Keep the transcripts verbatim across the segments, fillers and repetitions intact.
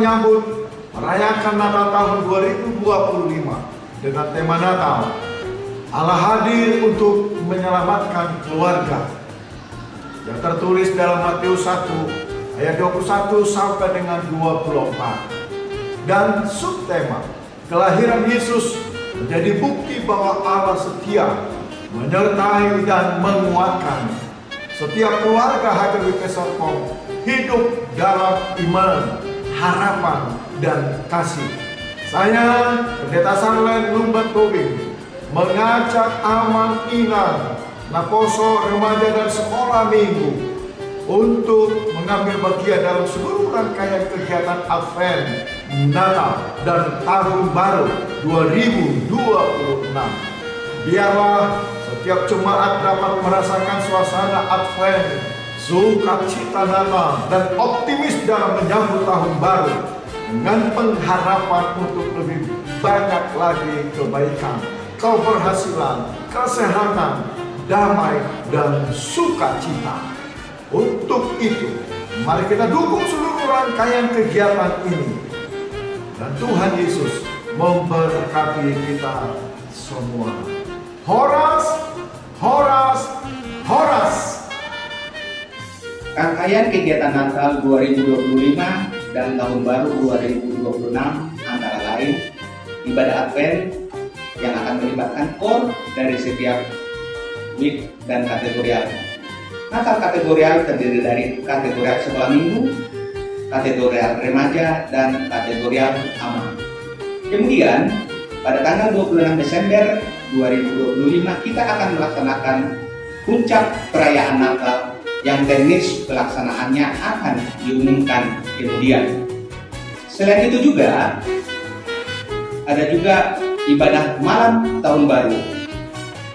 Menyambut merayakan Natal tahun dua ribu dua puluh lima dengan tema Natal, Allah hadir untuk menyelamatkan keluarga, yang tertulis dalam Matius satu ayat dua puluh satu sampai dengan dua puluh empat. Dan subtema, kelahiran Yesus menjadi bukti bahwa Allah setia, menyertai, dan menguatkan setiap keluarga H K B P Serpong hidup dalam iman, harapan, dan kasih. Saya, Pendeta Sarlen Lumban Tobing, mengajak amang inang, naposo, remaja, dan sekolah minggu untuk mengambil bagian dalam seluruh rangkaian kegiatan Advent, Natal, dan Tahun Baru dua ribu dua puluh enam. Biarlah setiap jemaat dapat merasakan suasana Advent, sukacita Natal, dan optimis dalam menyambut Tahun Baru dengan pengharapan untuk lebih banyak lagi kebaikan, keberhasilan, kesehatan, damai, dan sukacita. Untuk itu, mari kita dukung seluruh rangkaian kegiatan ini. Dan Tuhan Yesus memberkati kita semua. Horas, horas, horas. Rangkaian kegiatan Natal dua ribu dua puluh lima dan Tahun Baru dua ribu dua puluh enam antara lain ibadah Advent yang akan melibatkan koor dari setiap week dan kategorial. Natal kategorial terdiri dari kategorial sekolah minggu, kategorial remaja, dan kategorial amang. Kemudian, pada tanggal dua puluh enam Desember dua ribu dua puluh lima, kita akan melaksanakan puncak perayaan Natal yang teknis pelaksanaannya akan diumumkan kemudian. Selain itu juga, ada juga ibadah malam tahun baru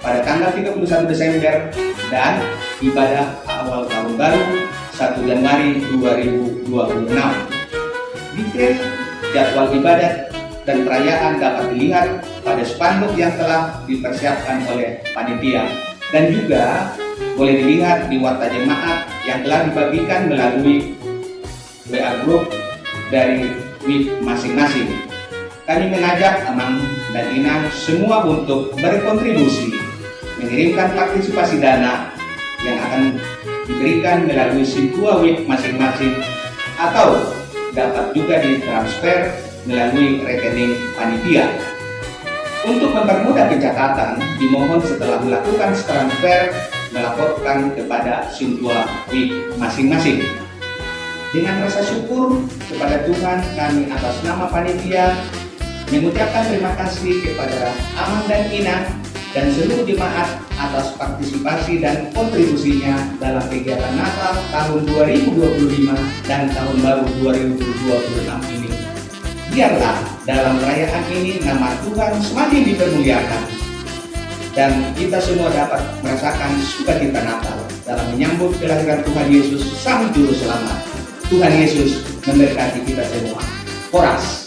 pada tanggal tiga puluh satu Desember dan ibadah awal tahun baru satu Januari dua ribu dua puluh enam. Detail jadwal ibadah dan perayaan dapat dilihat pada spanduk yang telah dipersiapkan oleh panitia dan juga boleh dilihat di warta jemaat yang telah dibagikan melalui W A group dari week masing-masing. Kami mengajak amang dan inang semua untuk berkontribusi, mengirimkan partisipasi dana yang akan diberikan melalui sintua week masing-masing atau dapat juga ditransfer melalui rekening panitia. Untuk mempermudah pencatatan, dimohon setelah melakukan transfer melaporkan kepada sintua week masing-masing. Dengan rasa syukur kepada Tuhan, kami atas nama panitia mengucapkan terima kasih kepada amang dan inang dan seluruh jemaat atas partisipasi dan kontribusinya dalam kegiatan Natal tahun dua ribu dua puluh lima dan Tahun Baru dua ribu dua puluh enam ini. Biarlah dalam perayaan ini nama Tuhan semakin dipermuliakan dan kita semua dapat merasakan sukacita Natal dalam menyambut kelahiran Tuhan Yesus, Sang Juru Selamat. Tuhan Yesus memberkati kita semua. Horas.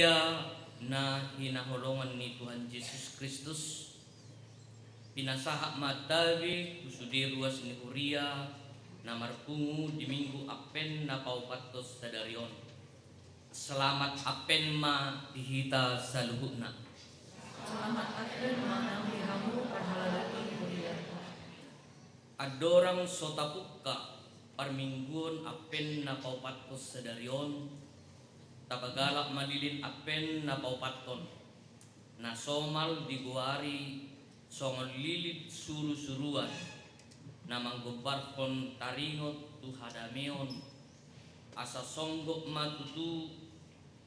Ia na hinaholongan ni Tuhan Jesus Kristus, pinasahat ma tabe tu sude ruas ni huria na marpungu di Minggu Advent na paopathon sadari on. Selamat Advent ma di hita saluhutna. Selamat Advent ma nang di hamu parhalado ni hurianta. Andorang so tapungka parmingguon Advent na paopathon sadari on, tapagalak ma lilin Advent na paopathon, na somal digoari songon lilin surusuruan, na manggombarhon taringot tu hadameon, asa songgop ma tutu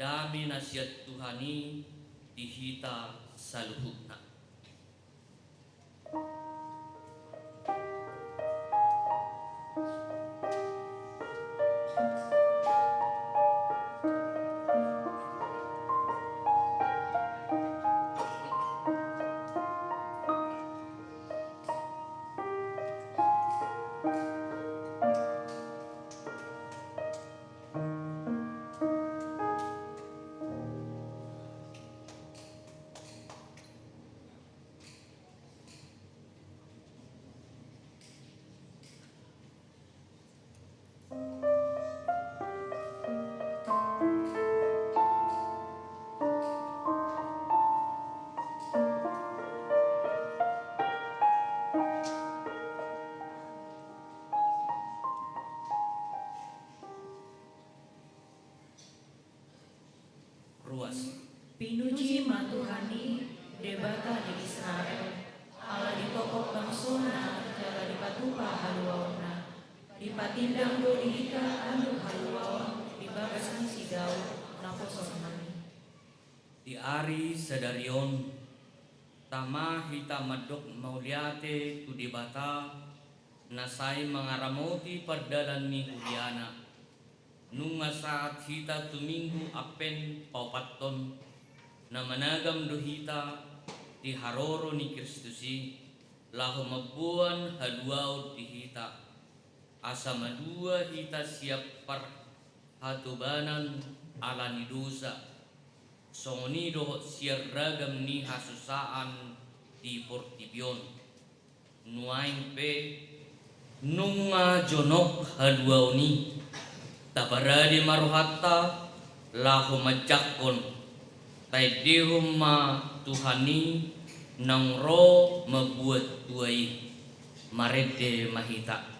dame na sian Tuhan i di hita saluhutna. Ruas. Pinuji ma Tuhan i, Debata ni Israel, ala ditopot bangsona jala dipatupa haluaonna. Dipatindang do di hita anduk haluaon di bagas ni si Daud, naposo-Na i. Di ari sadari on, tama hita mandok mauliate tu Debata, na sai mangaramoti pardalan ni huriaNa. Nunga sahat hita tu Minggu Advent paopathon, na managam do hita di haroro ni Kristus i, laho mamboan haluaon di hita, asa malua hita sian parhatobanan ala ni dosa, songon i dohot sian ragam ni hasusaan di portibi on. Nuaeng pe, nunga jonok haluaon i, taparade ma rohanta laho manjangkon, taendehon ma Tuhan i naung ro mambuat tua i. Marende ma hita.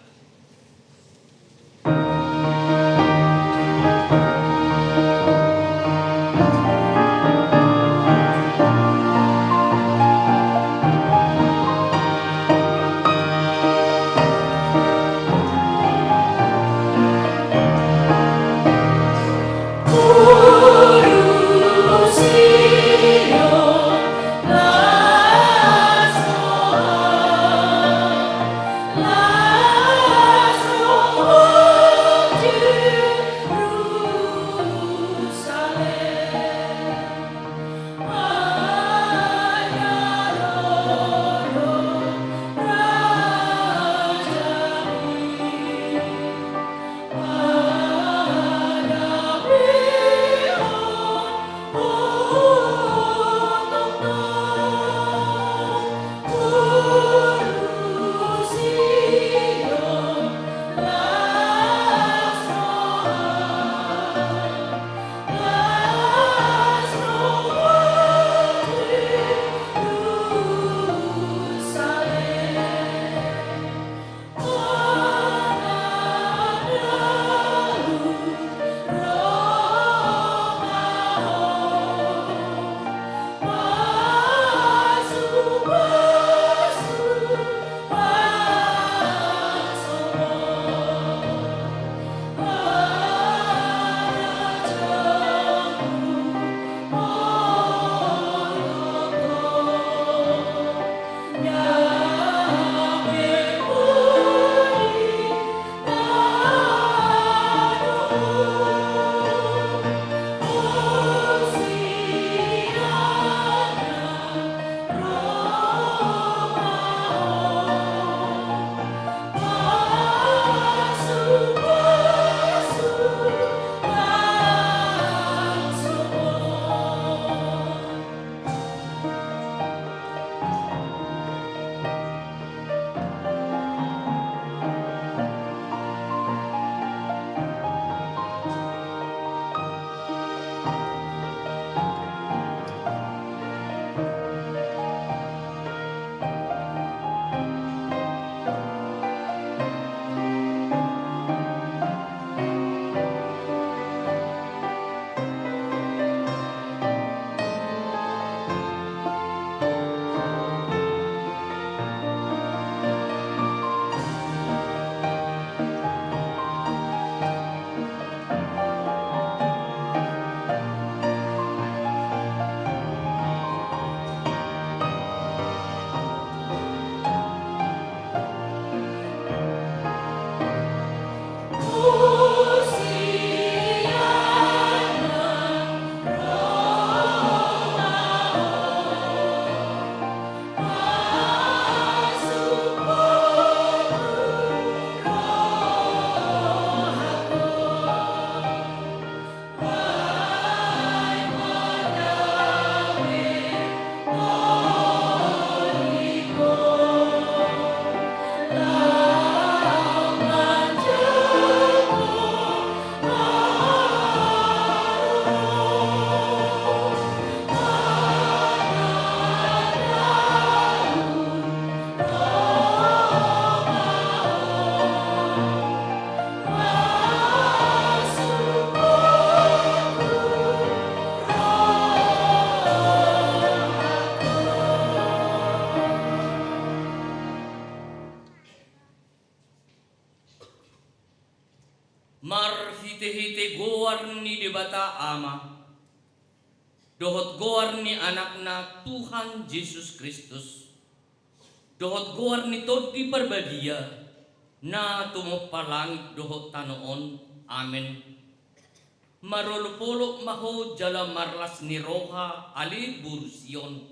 Hite-hite goar ni Debata Ama, dohot goar ni Anakna Tuhan Jesus Kristus, dohot goar ni Tondi Parbadia, na tumompa langit dohot tano on. Amen. Marolopolop ma ho jala marlas ni roha, ale boru Sion.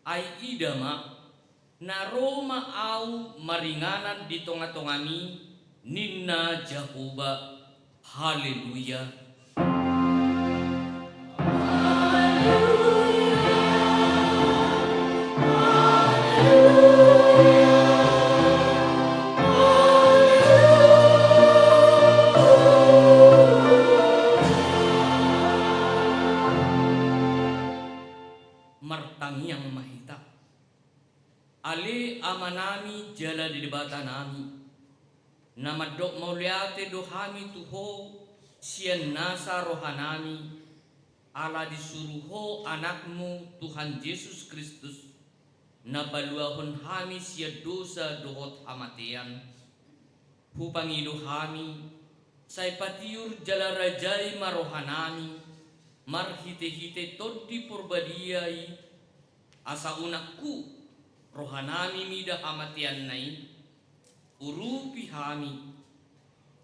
Ai ida ma, na ro ma ahu maringanan di tonga-tongami, ninna Jahowa. Haleluya. Martangiang ma hita. Ale Amanami jala Debatanami, na mandok mauliate do hami tu Ho sian nasa rohanami, ala disuru Ho Anakmu Tuhan Jesus Kristus, na paluahon hami sian dosa dohot hamatean. Hupangido hami, sai patiur jala rajai ma rohanami, marhite-hite Tondi Parbadia i, asa unang hu rohanami mida hamateanna i, urupi hami,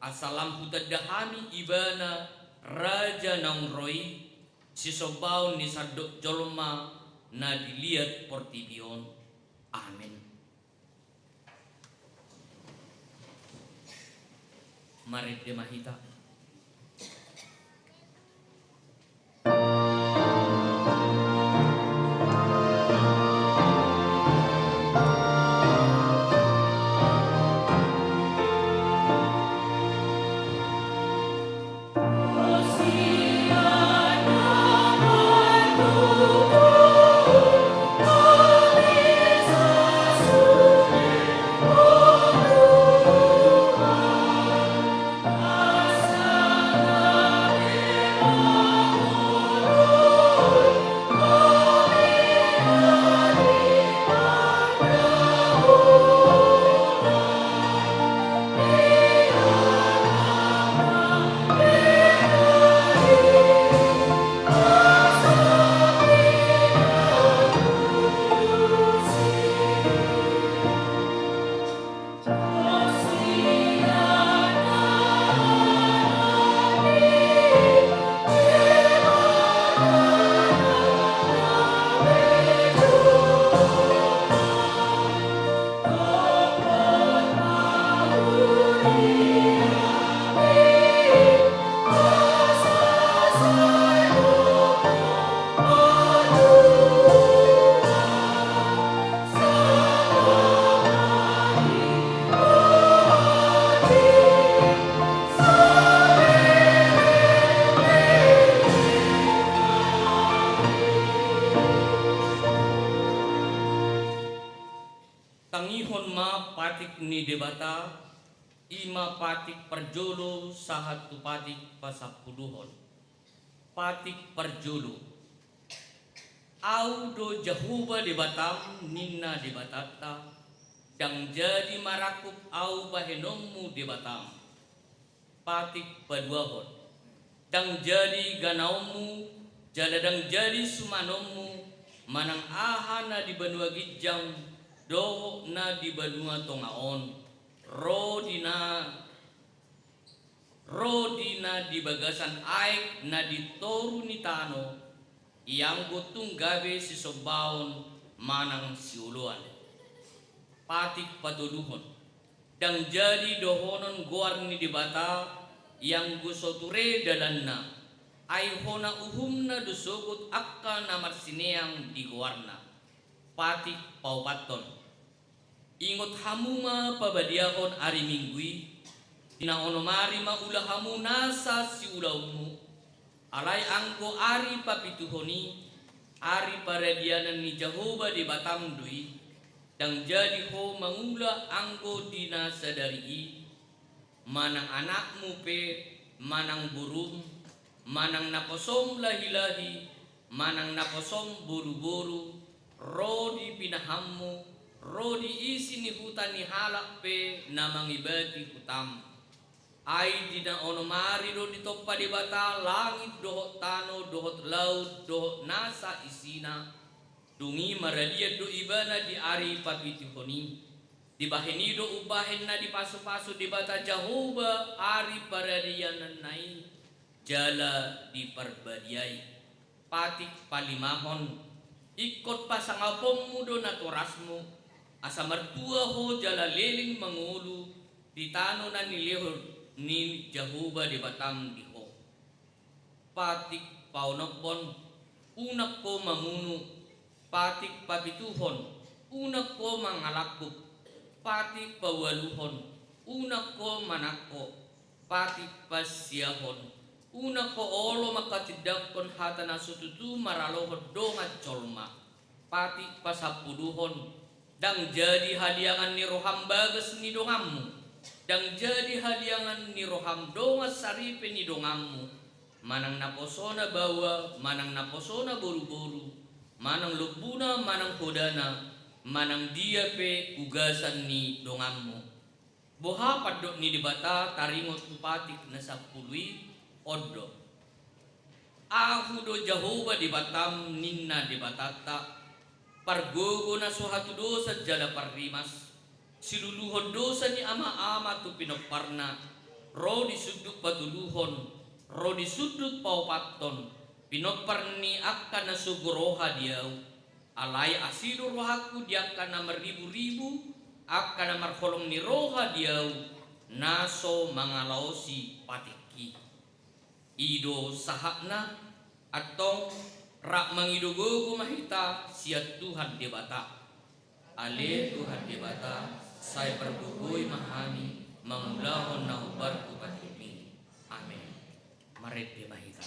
asa lam hutanda hami Ibana Raja naung ro i, sisombaon ni sandok jolma na di liat portibi on. Amen. Marende ma hita. Tangihon ma patik ni Debata, i ma patik parjolo sahat tu patik pasampuluhon. Patik parjolo. Ahu do Jahowa Debatam, ninna Debatanta, ndang jadi marangkup ahu bahenonmu Debatam. Patik paduahon. Ndang jadi ganaonmu, jala ndang jadi sumanonmu, manang aha na di banua ginjang dohot na di banua tonga on, ro di na, ro di na di bagasan aek na di toru ni tano, ianggo tung gabe sisombaon manang sioloan. Patik patoluhon. Ndang jadi dohonon goar ni Debata, ianggo so ture dalanna, ai hona uhumna do sogot angka na marsineang di goarna. Patik paopathon. Ingot hamu ma pabadiahon ari Minggu i, di na onom ari ma ula hamu nasa siulaonmu. Alai anggo ari papituhon i, ari paradianan ni Jahowa Debatam do i, ndang jadi ho mangula anggo di na sadari i, manang anakmu pe, manang borum, manang naposom lahi-lahi, manang naposom boru-boru, ro di pinahanmu, ro di isi ni huta ni halak pe na mangibati hutam. Ai di na onom ari do ditompa Debata langit dohot tano dohot laut dohot nasa isina. Dung i maralian do ibana di ari papituhon i. Dibahen i do umbahen na dipasupasu Debata Jahowa ari paraliananna i jala diparbadiai. Patik palimahon. Ingkon pasangaponmu do natorasmu, asa martua ho jala leleng mangolu di tano na nilehon ni Jahowa Debatam di ho. Patik paonomhon. Unang ho mamunu. Patik papituhon. Unang ho mangalangkup. Patik paualuhon. Unang ho manangko. Patik pasiahon. Unang ho olo manghatindanghon hata na so tutu maralohon dongan jolma. Patik pasampuluhon. Ndang jadi haliangan ni roham bagas ni donganmu. Ndang jadi haliangan ni roham dongan saripe ni donganmu. Manang naposona baoa, manang naposona boruboru, manang lombuna, manang hodana, manang dia pe ugasan ni donganmu. Boha pandok ni Debata taringot tu patik na sampulu i? On do. Ahu do Jahowa Debatam, ninna Debatanta, pargogo na so hatudosan jala parrimas, siluluhon dosa ni amaama tu pinomparna, ro di sundut patoluhon, ro di sundut paopathon, pinompar ni angka na sogo roha di ahu. Alai asi do rohangku di angka na marriburibu, angka na marholong ni roha di ahu, na so mangalaosi patikki. I do sahatna. Antong, rap mangido gogo ma hita sian Tuhan Debata. Ale Tuhan Debata, sai pargogoi ma hami mangulahon na hombar tu patikmi. Amen. Marende ma hita.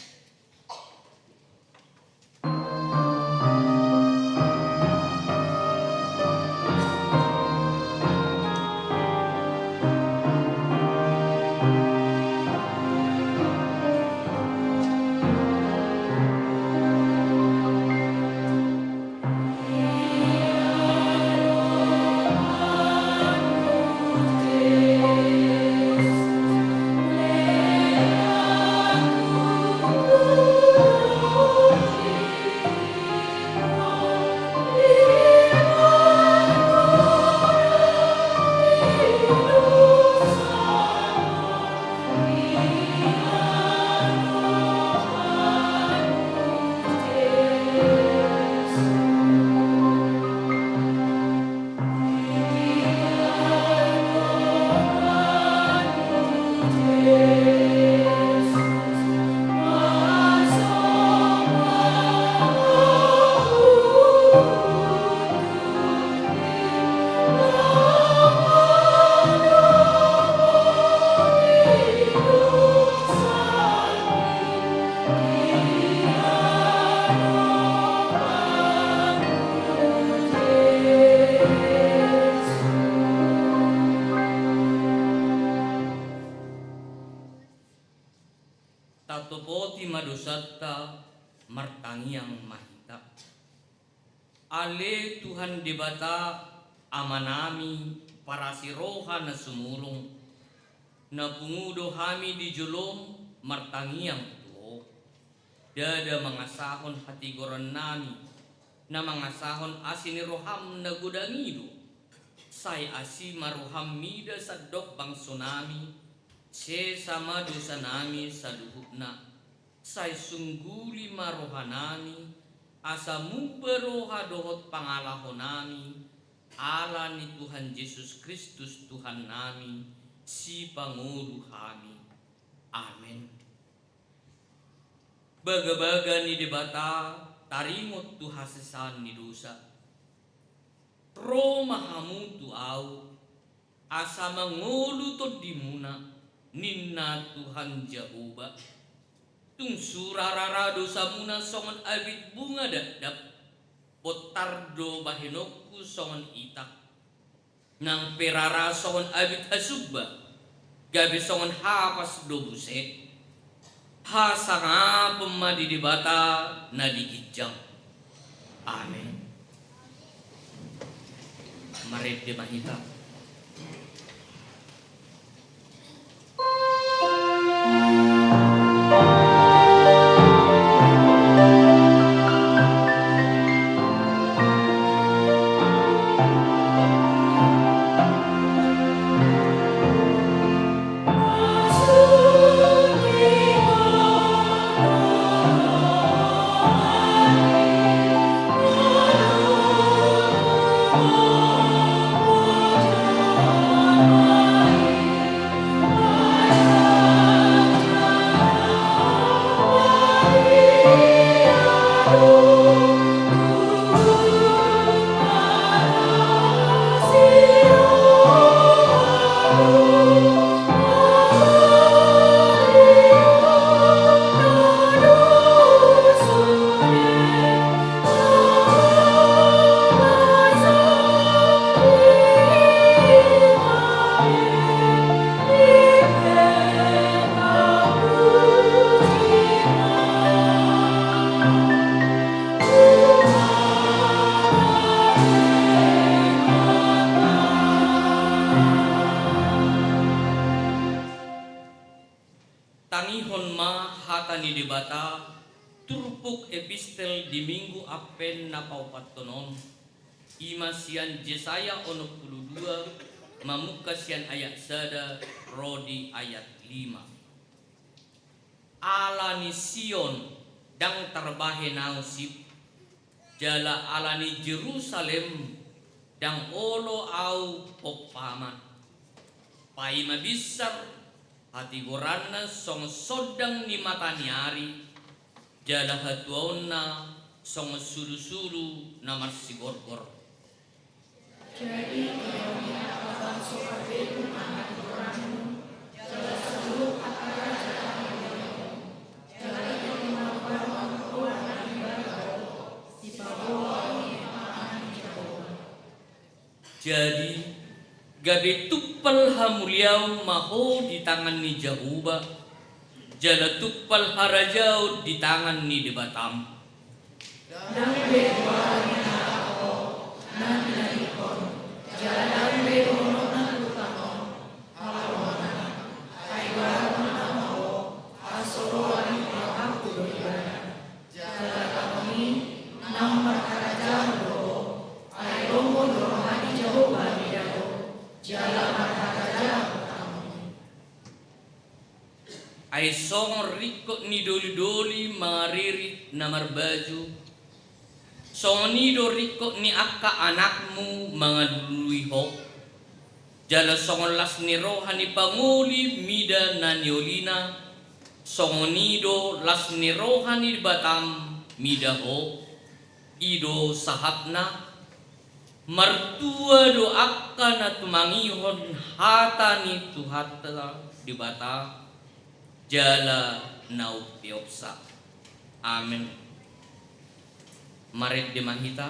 Tatopoti ma dosanta, martangiang ma hita. Ale Tuhan Debata, Amanami, parasi roha na sumurung, na pungu do hami di jolom martangiang tu Ho. Ndada mangasahon hatigorannami, na mangasahon asi ni roham na godang i do. Sai asi ma roham mida sandok bangsonami, sesa ma dosanami saluhutna. Sai sungguli ma rohanami, asa mumba roha dohot pangalahonami, ala ni Tuhan Jesus Kristus Tuhannami, Sipangolu hami. Amen. Bagabaga ni Debata taringot tu hasesaan ni dosa. Ro ma hamu tu Ahu, asa mangolu tondimuna, ninna Tuhan Jahowa. Tung sura rara dosamuna songon abit bunga dakdak, bontar do bahenonku songon itak. Nang pe rara songon abit hasumba, gabe songon hapas do muse. Hasangapon ma di Debata na di ginjang. Amen. Marende ma hita. Ni Debata, turpuk epistel di Minggu Advent na paopathon on, i ma sian Jesaya onom pulu dua, mamungka sian ayat sada ro di ayat lima. Ala ni Sion ndang tarbahen ahu sip, jala ala ni Jerusalem ndang olo ahu pompaman. Paima binsar hatigoranna songon sondang ni mata ni ari, jala hatuaonna songon sulusulu na marsigorgor. Jadi, ia ma na so parbegu na hatigoranmu, jala saluhut angka raja na mangulahon, jala ia ma na parumaen roha na di bagaho, sipaboa ni panganan ni Jahowa. Jadi, gabe tumpal hamuliaon ma ho di tangan ni Jahowa, jala tumpal harajaon di tangan ni Debatam. Ndang be goaran ni anak ho na tinadingkon, jala ndang be dohononna tu tano on, halonganna, ai goaranna ma ho, hasoloan ni rohangku do ibana. Jala tano i nang marharajaon do ho, ai longon do roha ni Jahowa mida ho, jala marharajaon tano i. Ai songon ringkot ni dolidoli mangaririt na marbaju, songon i do ringkot ni angka anakmu mangalului ho. Jala songon las ni roha ni pangoli mida na niolina, songon i do las ni roha ni Debatam mida ho. I do sahatna. Martua do angka na tumangihon hata ni Tuhanta Debata, jala na umpeopsa. Amen. Marende ma hita.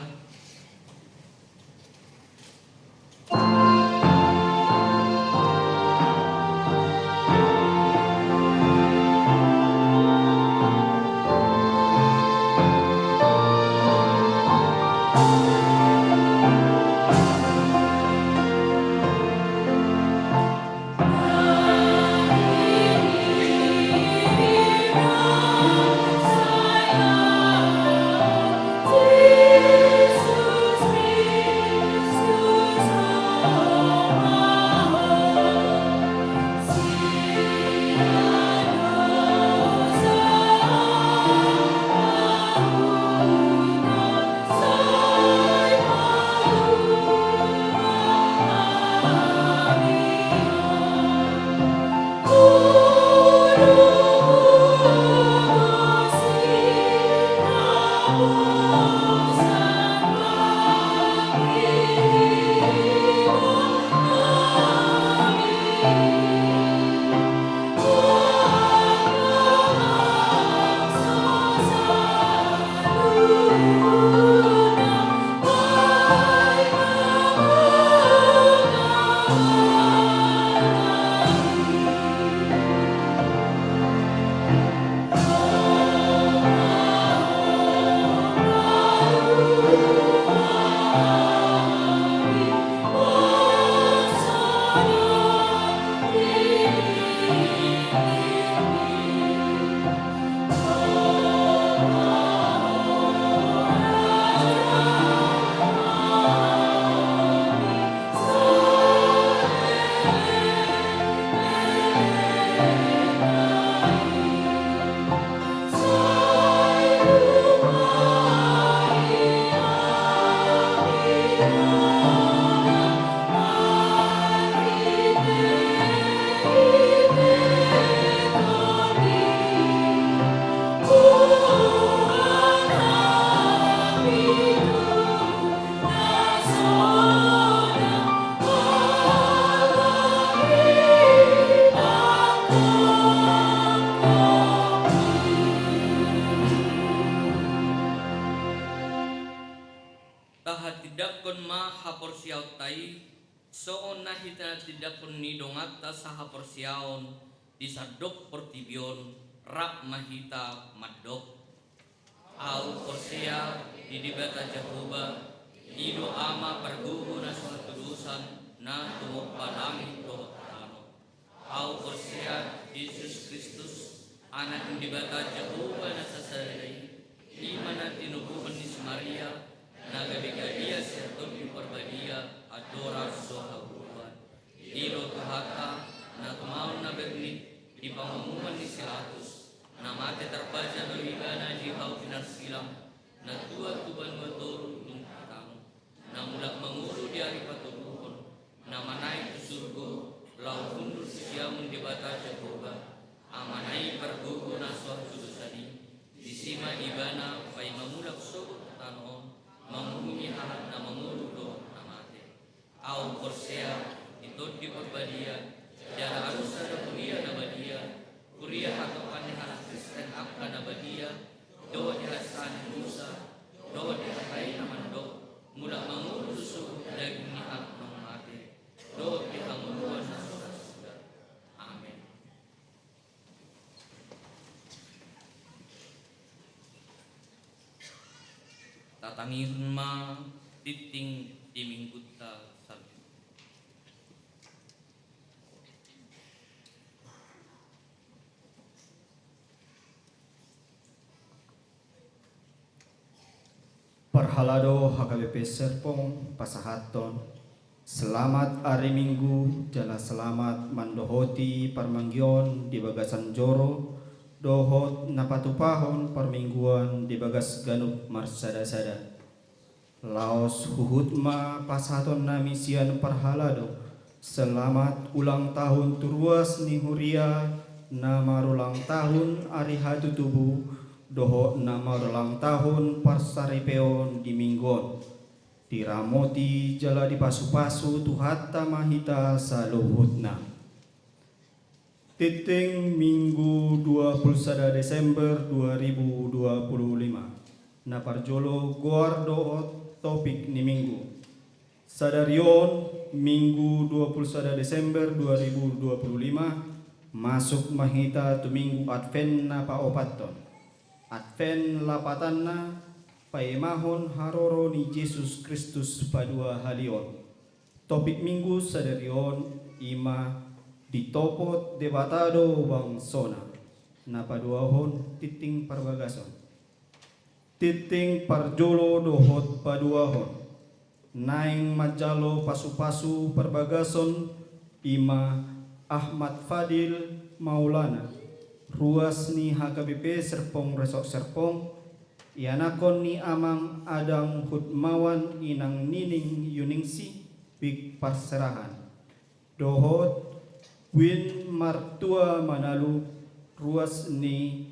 Tahatindangkon ma haporseaonta i, songon na hinahatindangkon ni donganta sahaporseaon di sandok portibi on, rap ma hita mandok. Ahu porsea di Debata Jahowa, i do Ama pargogo na so hatudosan, na tumompa langit dohot tano. Ahu porsea di Jesus Kristus, Anak ni Debata Jahowa na sasada i, i ma na tinoguhon ni si Maria, na gabe gadia sian Tondi Parbadia, andorang so haubuan. I do Tuhanta, na tumaon na bernit, di pangomuan ni si Latus, na mate tarpaja do ibana di hau pinarsilang, na tuat tu banua toru dung tano. Na mulak mangolu di ari patoluhon, na manaek tu surgo, laho hundul tu siamun Debata Jahowa, Amana i pargogo na so hatudosan i, disi ma ibana paima mulak sogot tu tano on, manguhumi halak na mangolu dohot na mate. Ahu porsea di Tondi Parbadia, jala alusan do huria na badia, huria hatopan ni halak Kristen angka na badia, dohot di hata ni Musa, dohot di hata i na mandok, mulak mangolu do sogot daging ni halak na mate, dohot di hangoluan na so ra suda. Amen. Tatangihon ma tingting di Minggunta saluhut. Parhalado H K B P Serpong pasahathon selamat ari Minggu jala selamat mandohoti parmingguon di bagasan joro dohot na patupahon parmingguon di bagas ganup marsadasada. Laos huhut ma pasahatonnami sian parhalado selamat ulang tahun tu ruas ni huria na marulang tahun ari hatutubu dohot na marulang tahun parsaripeon di Minggu on. Diramoti jala dipasupasu Tuhanta ma hita saluhutna. Tingting Minggu dua puluh sada Desember dua ribu dua puluh lima. Na parjolo, goar dohot topik ni Minggu. Sadari on, Minggu dua puluh sada Desember dua ribu dua puluh lima, masuk ma hita tu Minggu Advent na paopathon. Advent lapatanna paimahon haroro ni Jesus Kristus paduahalihon. Topik Minggu sadari on i ma, ditopot Debata do bangsona. Na paduahon, tingting parbagason. Tingting parjolo dohot paduahon. Naeng manjalo pasupasu parbagason i ma Ahmad Fadil Maulana, ruas ni H K B P Serpong Resort Serpong, ianakhon ni amang Adang Hutmawan, inang Nining Yuningsih, Pik Parserahan. Dohot Win Martua Manalu, ruas ni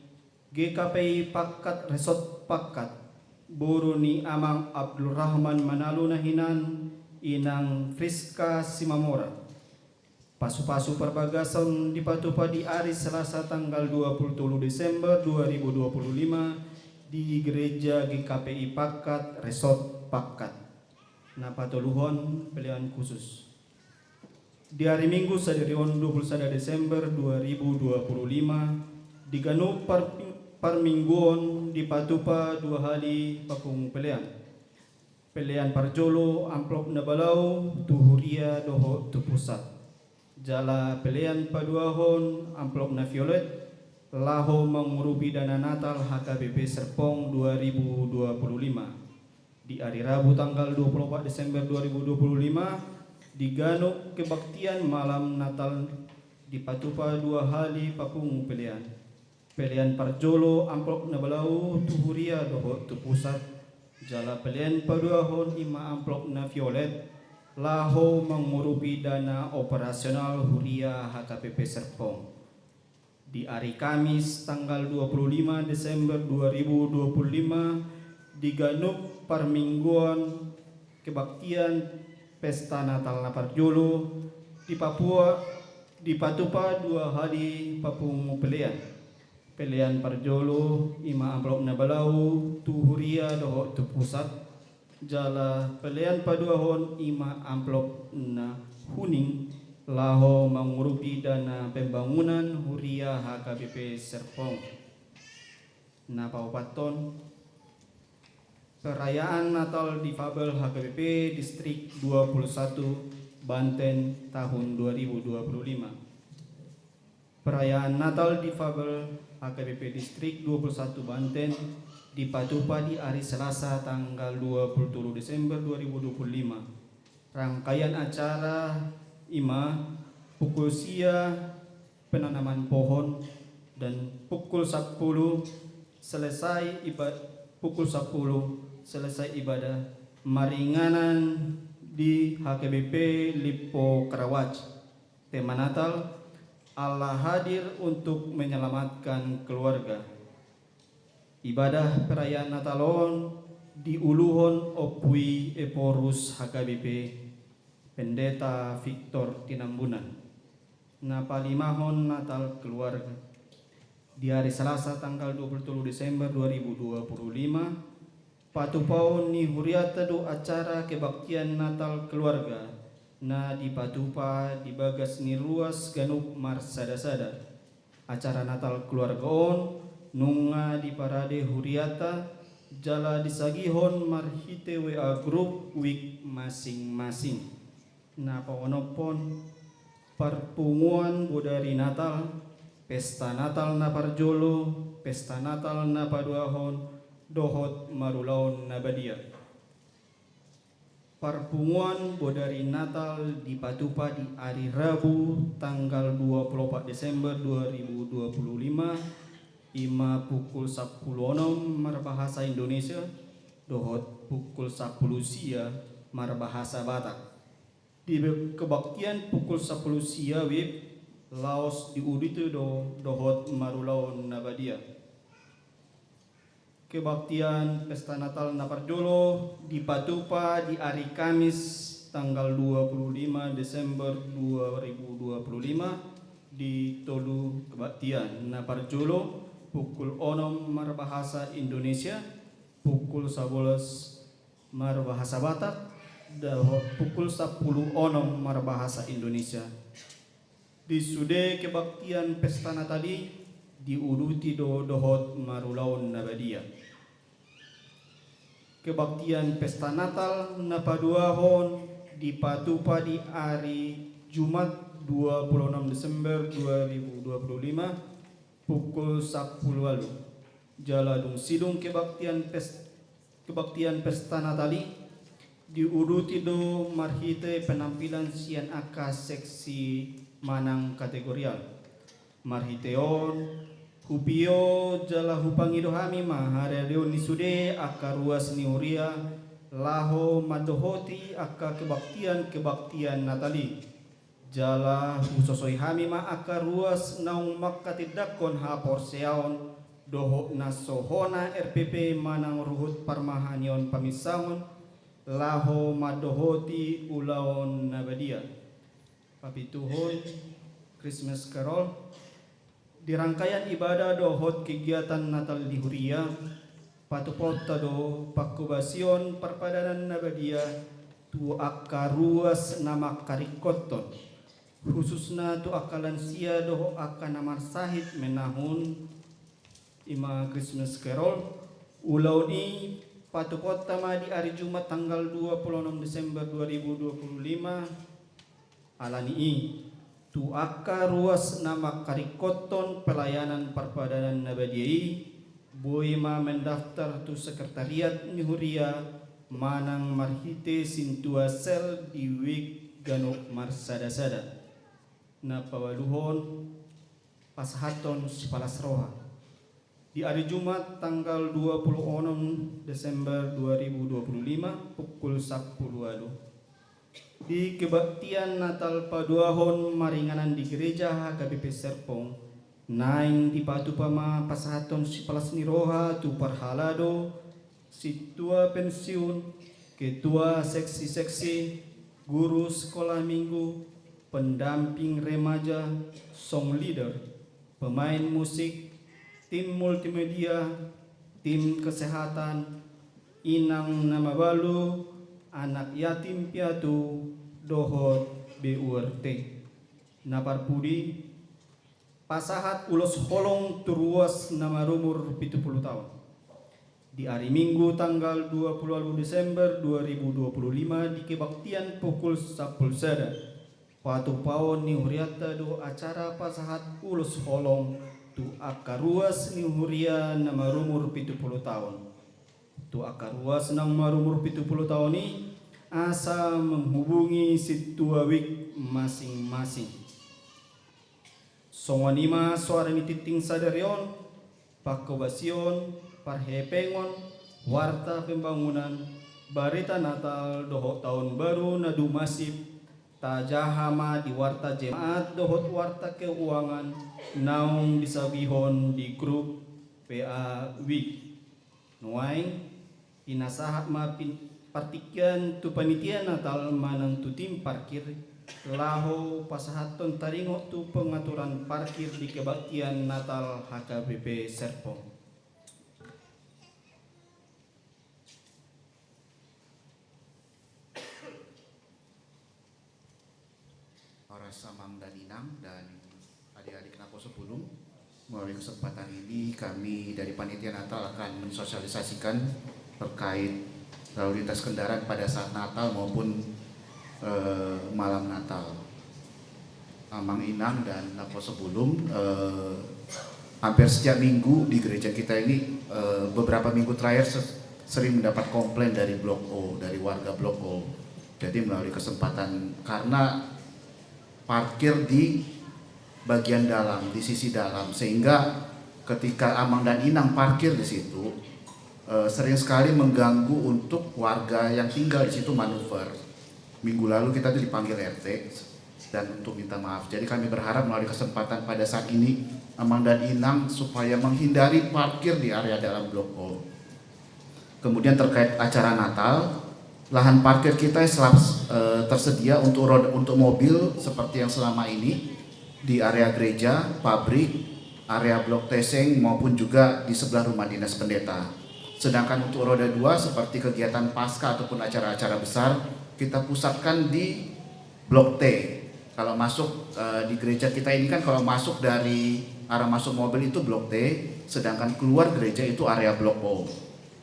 G K P I Pangkat Resort Pangkat, boru ni amang Abdul Rahman Manalu na hinan, inang Friska Simamora. Pasupasu parbagason dipatupa di ari Selasa tanggal dua puluh tolu Desember dua ribu dua puluh lima di Gereja G K P I Pangkat Resort Pangkat. Na patoluhon, pelean khusus. Di ari Minggu sadari on dua puluh sada Desember dua ribu dua puluh lima, di ganup par-, parmingguon dipatupa dua hali papungu pelean. Pelean parjolo amplop na balau tu huria dohot tu pusat. Jala pelean paduahon amplop na violet laho mangurupi dana Natal H K B P Serpong dua ribu dua puluh lima. Di ari Rabu tanggal dua puluh opat Desember dua ribu dua puluh lima, di ganup kebaktian malam Natal dipatupa dua hali papungu pelean. Pelean parjolo amplop na balau tu huria dohot tu pusat, jala pelean paduahon i ma amplop na violet, laho mangurupi dana operasional huria H K B P Serpong. Di ari Kamis tanggal dua puluh lima Desember dua ribu dua puluh lima, di ganup parmingguon kebaktian pesta Natal na parjolo di Papua, dipatupa dua hali papungu pelean. Pelean parjolo i ma amplop na balau tu huria dohot tu pusat, jala pelean paduahon i ma amplop na huning laho mangurupi dana pembangunan huria H K B P Serpong. Na paopathon, perayaan Natal difabel H K B P Distrik dua puluh satu Banten tahun dua ribu dua puluh lima. Perayaan Natal difabel H K B P Distrik dua puluh satu Banten, dipatupa di ari Selasa tanggal dua puluh tolu Desember dua ribu dua puluh lima. Rangkaian acara i ma pukul sia penanaman pohon dan pukul sepuluh selesai iba-, pukul sepuluh selesai ibadah maringanan di H K B P Lipo Karawaci. Tema Natal, Allah hadir untuk menyelamatkan keluarga. Ibadah perayaan Natal on diuluhon Ompu i Ephorus H K B P, Pendeta Victor Tinambunan. Na palimahon Natal keluarga. Di ari Selasa tanggal dua puluh tolu Desember dua ribu dua puluh lima, patupaon ni huriata do acara kebaktian Natal keluarga na dipatupa di bagas ni ruas ganup marsadasada. Acara Natal keluarga on nunga diparade huriata jala disagihon marhite W A grup wik masing-masing. Na paonomhon, parpunguan bodari Natal, pesta Natal na parjolo, pesta Natal na paduahon, dohot marulaon na badia. Parpunguan bodari Natal dipatupa di ari Rabu tanggal dua puluh opat Desember dua ribu dua puluh lima, i ma pukul sampulu onom marbahasa Indonesia dohot pukul sampulu sia marbahasa Batak. Di be-, kebaktian pukul sampulu sia wib laos diuduti do dohot marulaon na badia. Kebaktian pesta Natal na parjolo dipatupa di ari Kamis tanggal dua puluh lima Desember dua ribu dua puluh lima di tolu kebaktian. Na parjolo pukul onom marbahasa Indonesia, pukul sabolas marbahasa Batak, dohot pukul sampulu onom marbahasa Indonesia. Di sude kebaktian pesta Natal i diuduti do dohot marulaon na badia. Kebaktian pesta Natal na paduahon dipatupa di ari Jumat dua puluh onom Desember dua ribu dua puluh lima pukul sampulu ualu. Jala dung sidung kebaktian pes-, kebaktian pesta Natal i diuduti do marhite penampilan sian angka seksi manang kategorial. Marhite on, hupio jala hupangido hami ma haradeon ni sude angka ruas ni huria laho mandohoti angka kebaktian-kebaktian Natal i. Jala husosoi hami ma angka ruas naung manghatindanghon haporseaon dohot na so hona R P P manang ruhut parmahanion paminsangon laho mandohoti ulaon na badia. Papituhon, Christmas Carol. Di rangkaian ibadah dohot kegiatan Natal di huria, patupaonta do panghobasion parpadanan na badia tu angka ruas na mangkaringkothon, khususna tu angka lansia dohot angka na marsahit menahun, i ma Christmas Carol. Ulaon i patupaonta ma di ari Jumat tanggal dua puluh onom Desember dua ribu dua puluh lima, Alani i, tu angka ruas na mangkaringkothon pelayanan parpadanan na badia i, boi ma mendaftar tu sekretariat ni huria manang marhite sintua sel di wik ganup marsadasada. Na paualuhon, pasahathon sipalas roha. Di ari Jumat tanggal dua puluh onom Desember dua ribu dua puluh lima pukul sampulu ualu. Di kebaktian Natal paduahon maringanan di gereja H K B P Serpong, naeng dipatupa ma pasahathon sipalas ni roha tu parhalado, sintua pensiun, ketua seksi-seksi, guru sekolah minggu, pendamping remaja, song leader, pemain musik, tim multimedia, tim kesehatan, inang na mabalu, anak yatim piatu, dohot B U R T. Na parpudi, pasahat ulos holong tu ruas na marumur pitu pulu taon. Di ari Minggu tanggal dua puluh ualu Desember dua ribu dua puluh lima di kebaktian pukul sampulu sada, patupaon ni hurianta do acara pasahat ulos holong Tu angka ruas ni huria na marumur pitu pulu taon. Tu angka ruas na marumur pitu pulu taon i, asa menghubungi sintua wijk masing-masing. Songon i ma soara ni tingting sadari on, pangkobasion, parhepengon, warta pembangunan, barita Natal dohot taon baru na dumasip, tajaha ma di warta jemaat dohot warta keuangan naung disabihon di grup P A wijk. Nuaeng, pinasahat ma pin-, partingkian tu panitia Natal manang tu tim parkir, laho pasahathon taringot tu pengaturan parkir di kebaktian Natal H K B P Serpong. Horas amang dan inang dan adik-adik naposo bulung, melalui kesempatan ini kami dari panitia Natal akan mensosialisasikan terkait lalu lintas kendaraan pada saat Natal maupun eh, malam Natal. Amang inang dan naposo bulung, eh, hampir setiap minggu di gereja kita ini, eh, beberapa minggu terakhir se- sering mendapat komplain dari Blok O, dari warga Blok O. Jadi melalui kesempatan, karena parkir di bagian dalam, di sisi dalam, sehingga ketika amang dan inang parkir di situ, eh, sering sekali mengganggu untuk warga yang tinggal di situ manuver. Minggu lalu kita tuh dipanggil R T dan untuk minta maaf. Jadi kami berharap melalui kesempatan pada saat ini, amang dan inang supaya menghindari parkir di area dalam Blok O. Kemudian terkait acara Natal, lahan parkir kita selalu, eh, tersedia untuk roda, untuk mobil seperti yang selama ini di area gereja, pabrik, area Blok Teseng maupun juga di sebelah rumah dinas pendeta. Sedangkan untuk roda dua seperti kegiatan Paskah ataupun acara-acara besar, kita pusatkan di Blok T. Kalau masuk, eh, di gereja kita ini kan kalau masuk dari arah masuk mobil itu Blok T, sedangkan keluar gereja itu area Blok O.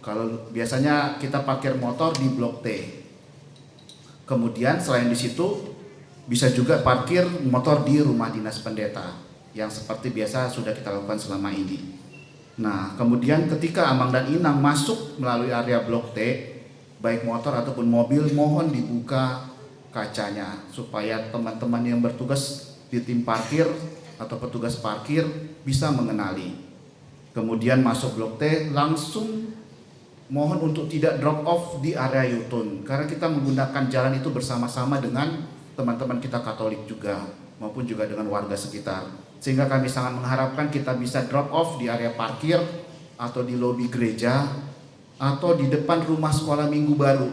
Kalau biasanya kita parkir motor di Blok T. Kemudian selain di situ bisa juga parkir motor di rumah dinas pendeta yang seperti biasa sudah kita lakukan selama ini. Nah, kemudian ketika amang dan inang masuk melalui area Blok T, baik motor ataupun mobil, mohon dibuka kacanya supaya teman-teman yang bertugas di tim parkir atau petugas parkir bisa mengenali. Kemudian masuk Blok T, langsung mohon untuk tidak drop off di area U-turn, karena kita menggunakan jalan itu bersama-sama dengan teman-teman kita Katolik juga, maupun juga dengan warga sekitar. Sehingga kami sangat mengharapkan kita bisa drop off di area parkir atau di lobi gereja atau di depan rumah sekolah minggu baru.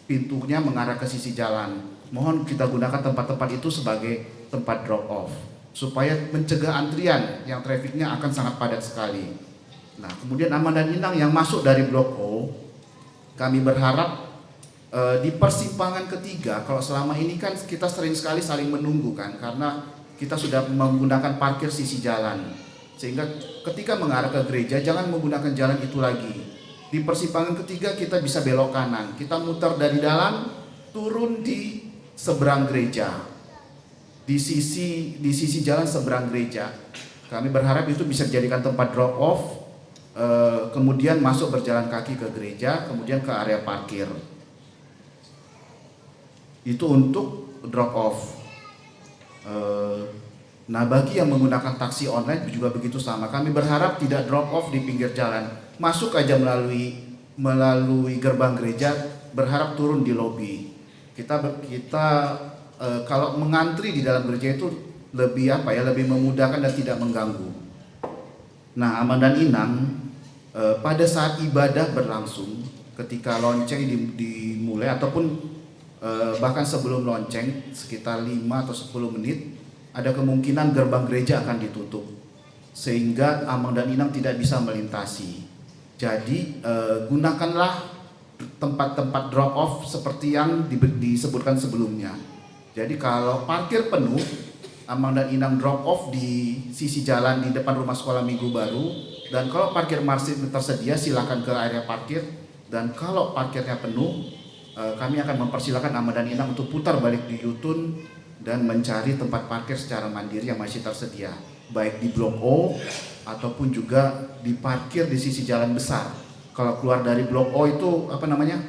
Pintunya mengarah ke sisi jalan. Mohon kita gunakan tempat-tempat itu sebagai tempat drop off supaya mencegah antrian yang trafficnya akan sangat padat sekali. Nah, kemudian amang dan inang yang masuk dari Blok O, kami berharap, eh, di persimpangan ketiga, kalau selama ini kan kita sering sekali saling menunggu kan, karena kita sudah menggunakan parkir sisi jalan. Sehingga ketika mengarah ke gereja, jangan menggunakan jalan itu lagi. Di persimpangan ketiga kita bisa belok kanan. Kita mutar dari dalam, turun di seberang gereja. Di sisi, di sisi jalan seberang gereja. Kami berharap itu bisa dijadikan tempat drop off, eh, kemudian masuk berjalan kaki ke gereja, kemudian ke area parkir. Itu untuk drop off. Eh, nah, bagi yang menggunakan taksi online juga begitu sama. Kami berharap tidak drop off di pinggir jalan. Masuk aja melalui, melalui gerbang gereja, berharap turun di lobi. Kita ber- kita, eh, kalau mengantri di dalam gereja itu lebih apa ya, lebih memudahkan dan tidak mengganggu. Nah, amang dan inang, eh, pada saat ibadah berlangsung, ketika lonceng di- dimulai ataupun, eh, bahkan sebelum lonceng sekitar lima atau sepuluh menit, ada kemungkinan gerbang gereja akan ditutup, sehingga amang dan inang tidak bisa melintasi. Jadi, eh, gunakanlah tempat-tempat drop off seperti yang di- disebutkan sebelumnya. Jadi kalau parkir penuh, amang dan inang drop off di sisi jalan di depan rumah sekolah minggu baru. Dan kalau parkir masih tersedia, silakan ke area parkir. Dan kalau parkirnya penuh, eh, kami akan mempersilakan amang dan inang untuk putar balik di U-turn dan mencari tempat parkir secara mandiri yang masih tersedia. baik di Blok O ataupun juga diparkir di sisi jalan besar. Kalau keluar dari Blok O itu, apa namanya,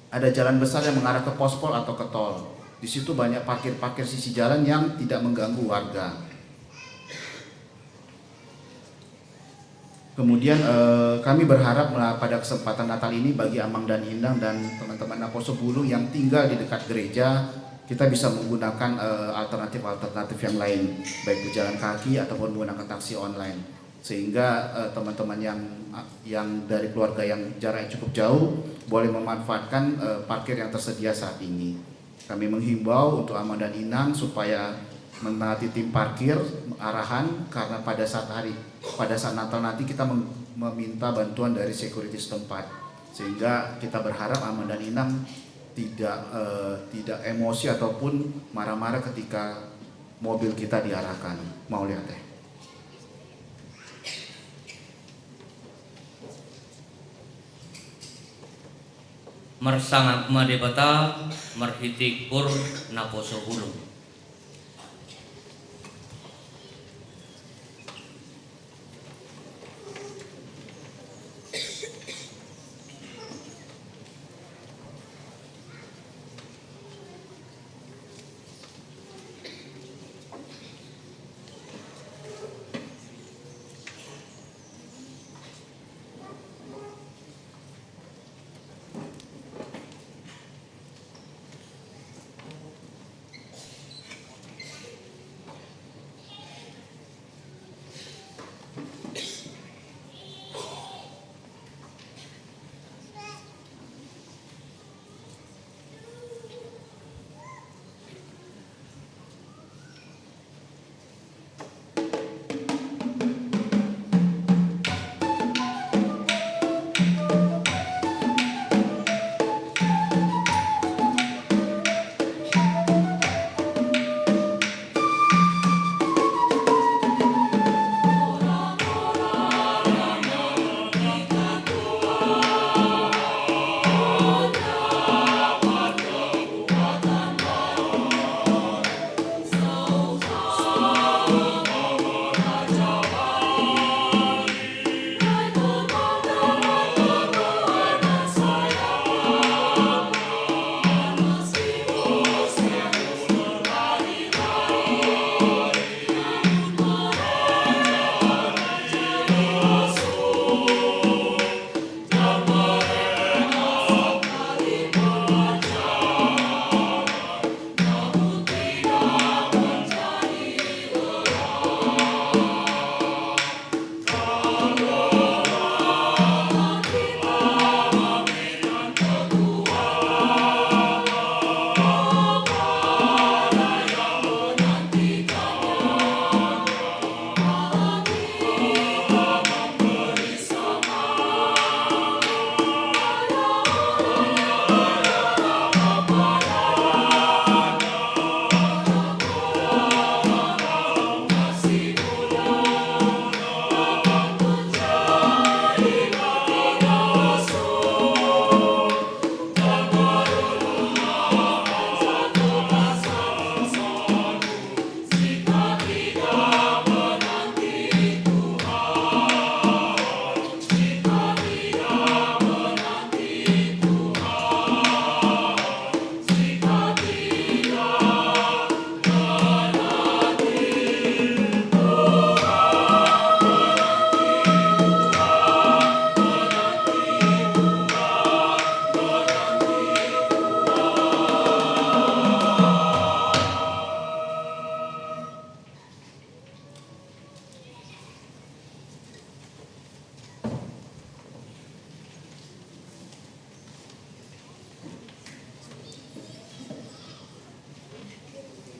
ada jalan besar yang mengarah ke Pospol atau ke tol. Di situ banyak parkir-parkir sisi jalan yang tidak mengganggu warga. Kemudian, eh, kami berharap mela-, pada kesempatan Natal ini, bagi Amang dan Inang dan teman-teman Naposo Bulung yang tinggal di dekat gereja, kita bisa menggunakan, eh, alternatif-alternatif yang lain, baik berjalan kaki ataupun menggunakan taksi online, sehingga, eh, teman-teman yang, yang dari keluarga yang jaraknya cukup jauh boleh memanfaatkan, eh, parkir yang tersedia saat ini. Kami menghimbau untuk Amang dan Inang supaya menaati tim parkir, arahan, karena pada saat hari, pada saat Natal nanti kita mem-, meminta bantuan dari security setempat. Sehingga kita berharap Amang dan Inang tidak, eh, tidak emosi ataupun marah-marah ketika mobil kita diarahkan. Mauliate. Marsangap ma Debata marhite Gor Naposo Bulung.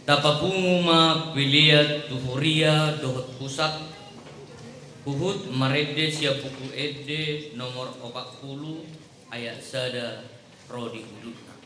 Tapapungu ma pelean tu huria dohot pusat, huhut marende sian Buku Ende nomor opat pulu ayat sada ro di ujungna.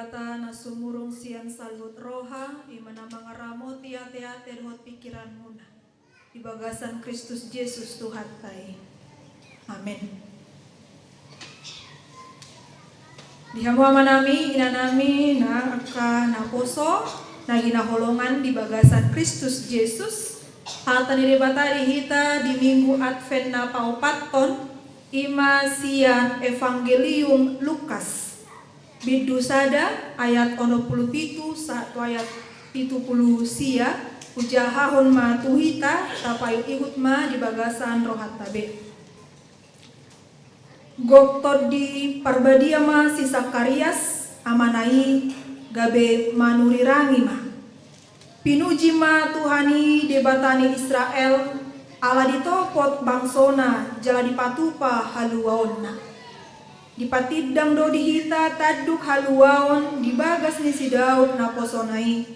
Debata na sumurung sian saluhut roha, i ma na mangaramoti ateate dohot pingkiranmuna di bagasan Kristus Jesus Tuhanta i. Amen. Di hamu amanami, inanami, na angka naposo, na hinaholongan di bagasan Kristus Jesus, hata ni Debata di hita di Minggu Advent na paopathon, i ma sian Evangelium Lukas. Bindu sada ayat onom pulu pitu sahat tu ayat pitu pulu sia, hujahahon ma tu hita, tapaihut-ihut ma di bagasan rohanta be. Gok Tondi Parbadia ma si Sakarias, amana i, gabe manurirangi ma. Pinuji ma Tuhan i Debata ni Israel, ala ditopot bangsona jala dipatupa haluaonna. Dipatindang do di hita tanduk haluaon di bagas ni si Daud naposona i,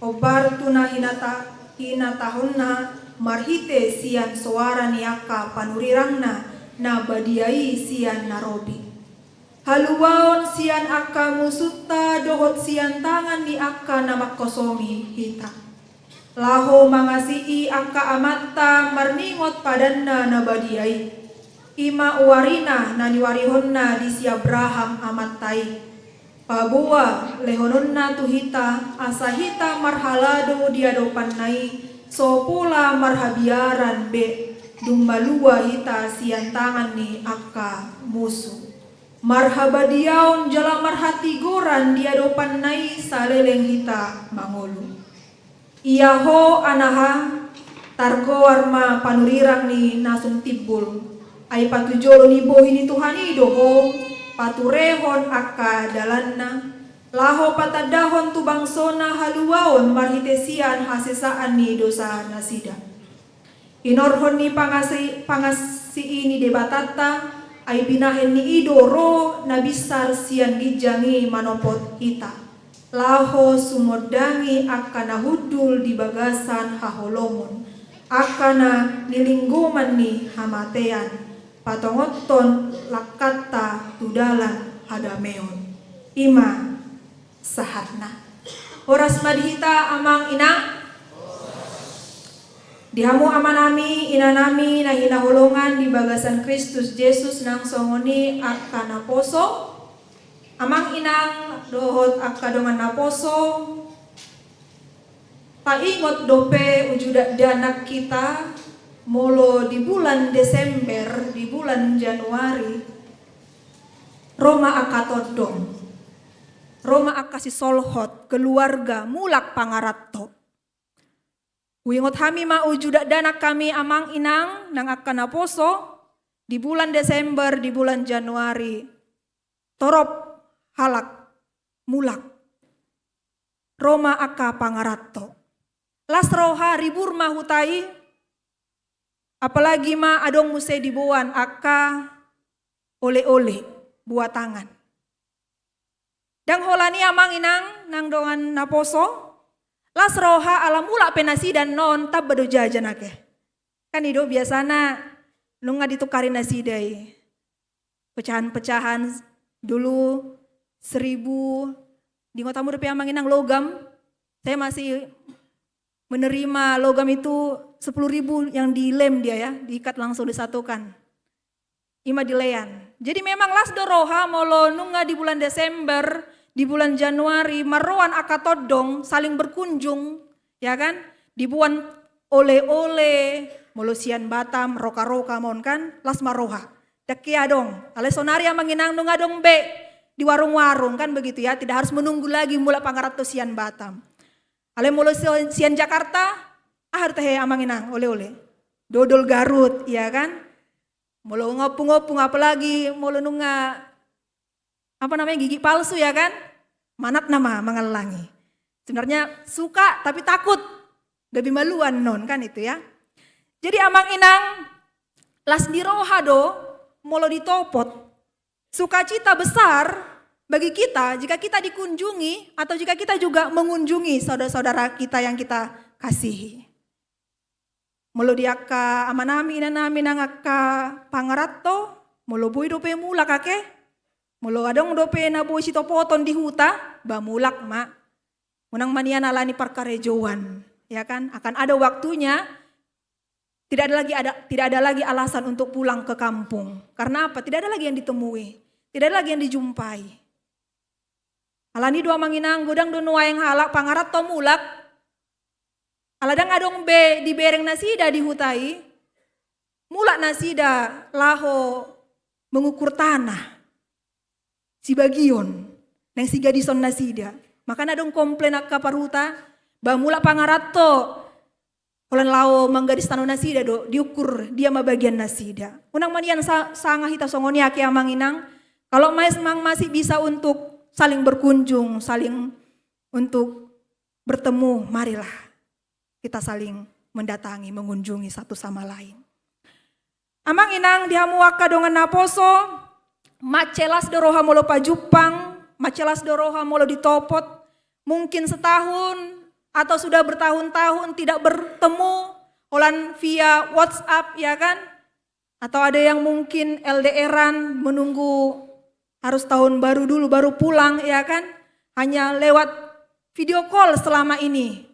hombar tu na hinata-, hinatahonna marhite sian soara ni angka panurirangna na badia i sian na robi. Haluaon sian angka musunta dohot sian tangan ni angka na mangkosongi hita. Laho mangasii angka amanta marningot padanna na badia i. I ma uarina na niuarihonna di si Abraham amanta i. Paboa lehononna tu hita, asa hita marhalado di adopanna i, so pola marhabiaran be, dung malua hita sian tangan ni angka musu. Marhabadiaon jala marhatigoran di adopanna i saleleng hita mangolu. Ia ho anaha, targoar ma panurirang ni na sun timbul, ai patujolo ni bohi ni Tuhan i do ho, paturehon angka dalanna, laho patandahon tu bangsona haluaon marhite sian hasesaan ni dosa nasida. Hinorhon ni pangasi-, pangasii ni Debatanta, ai binahen ni i do ro na binsar sian ginjang i manopot hita, laho sumondangi angka na hundul di bagasan haholomon, angka na nilinggoman ni hamatean, patongothon langkanta tu dalan hadameon. I ma sahatna. Horas ma di hita, amang inang. Di hamu amanami, inanami, na hinaholongan di bagasan Kristus Jesus, nang songon i angka naposo, amang inang dohot angka dongan naposo, taingot dope uju dakdanak hita, molo di bulan Desember, di bulan Januari, ro ma angka tondong, ro ma angka sisolhot, keluarga, mulak pangaranto. Huingot hami ma uju dakdanak hami amang inang nang angka naposo, di bulan Desember, di bulan Januari, torop halak mulak. Ro ma angka pangaranto. Las roha, ribur ma huta i, apalagi ma adong muse diboan angka ole-ole, buatangan. Ndang holan i amang inang nang dongan naposo, las roha ala mulak pe nasida annon tamba do jajan ake. Kan i do biasana nunga ditukari nasida i. Pecahan-pecahan dulu seribu, diingot hamu dope amang inang logam, saya masih menerima logam itu sepuluh ribu yang dilem dia ya, diikat langsung disatukan. I ma dilean. Jadi memang las do roha molo nunga di bulan Desember, di bulan Januari, marroan angka tondong, saling berkunjung, ya kan? Diboan ole-ole, molo sian Batam, roka-roka ma on kan, las ma roha. Ndang hea adong. Alai sonari amang inang nunga adong be di warung-warung kan begitu ya, tidak harus menunggu lagi mulak pangaranto sian Batam. Alai molo si-, sian Jakarta, aha do tahe amang inang, ole-ole. Dodol Garut, ya kan? Molo ngopung-ngopung, apalagi molo nunga, apa namanya, gigi palsu ya kan? Manat nama mangallangi. Sebenarnya suka tapi takut. Gabe maluan non kan itu ya. Jadi amang inang, las ni roha do molo ditopot. Sukacita besar bagi kita jika kita dikunjungi atau jika kita juga mengunjungi saudara-saudara kita yang kita kasihi. Molo di angka amanami, inanami nang angka pangaranto, molo boi dope mulak ake, Molo adong dope na boi sitopoton di huta, ba mulak ma. Unang ma nian alani parkarejoan, ya kan? Akan ada waktunya, tidak ada lagi ada tidak ada lagi alasan untuk pulang ke kampung. Karena apa? Tidak ada lagi yang ditemui, tidak ada lagi yang dijumpai. Alani do amang inang, godang do nuaeng halak pangaranto mulak. Ala ndang adong be dibereng nasida di huta i, mulak nasida laho mengukur tanah sibagion naeng sigadison nasida. Makana adong komplain angka parhuta, ba mulak pangaranto, holan laho manggadis tano nasida do, diukur dia ma bagian nasida. Unang ma nian sa-, sanga hita songon i ake amang inang. Kalau mais-, memang masih bisa untuk saling berkunjung, saling untuk bertemu, marilah kita saling mendatangi, mengunjungi satu sama lain. Amang inang, di hamu angka dongan naposo, mansai las do roha molo pajumpang, mansai las do roha molo ditopot, mungkin setahun atau sudah bertahun-tahun tidak bertemu, holan via WhatsApp, ya kan? Atau ada yang mungkin L D R-an, menunggu harus tahun baru dulu baru pulang, ya kan? Hanya lewat video call selama ini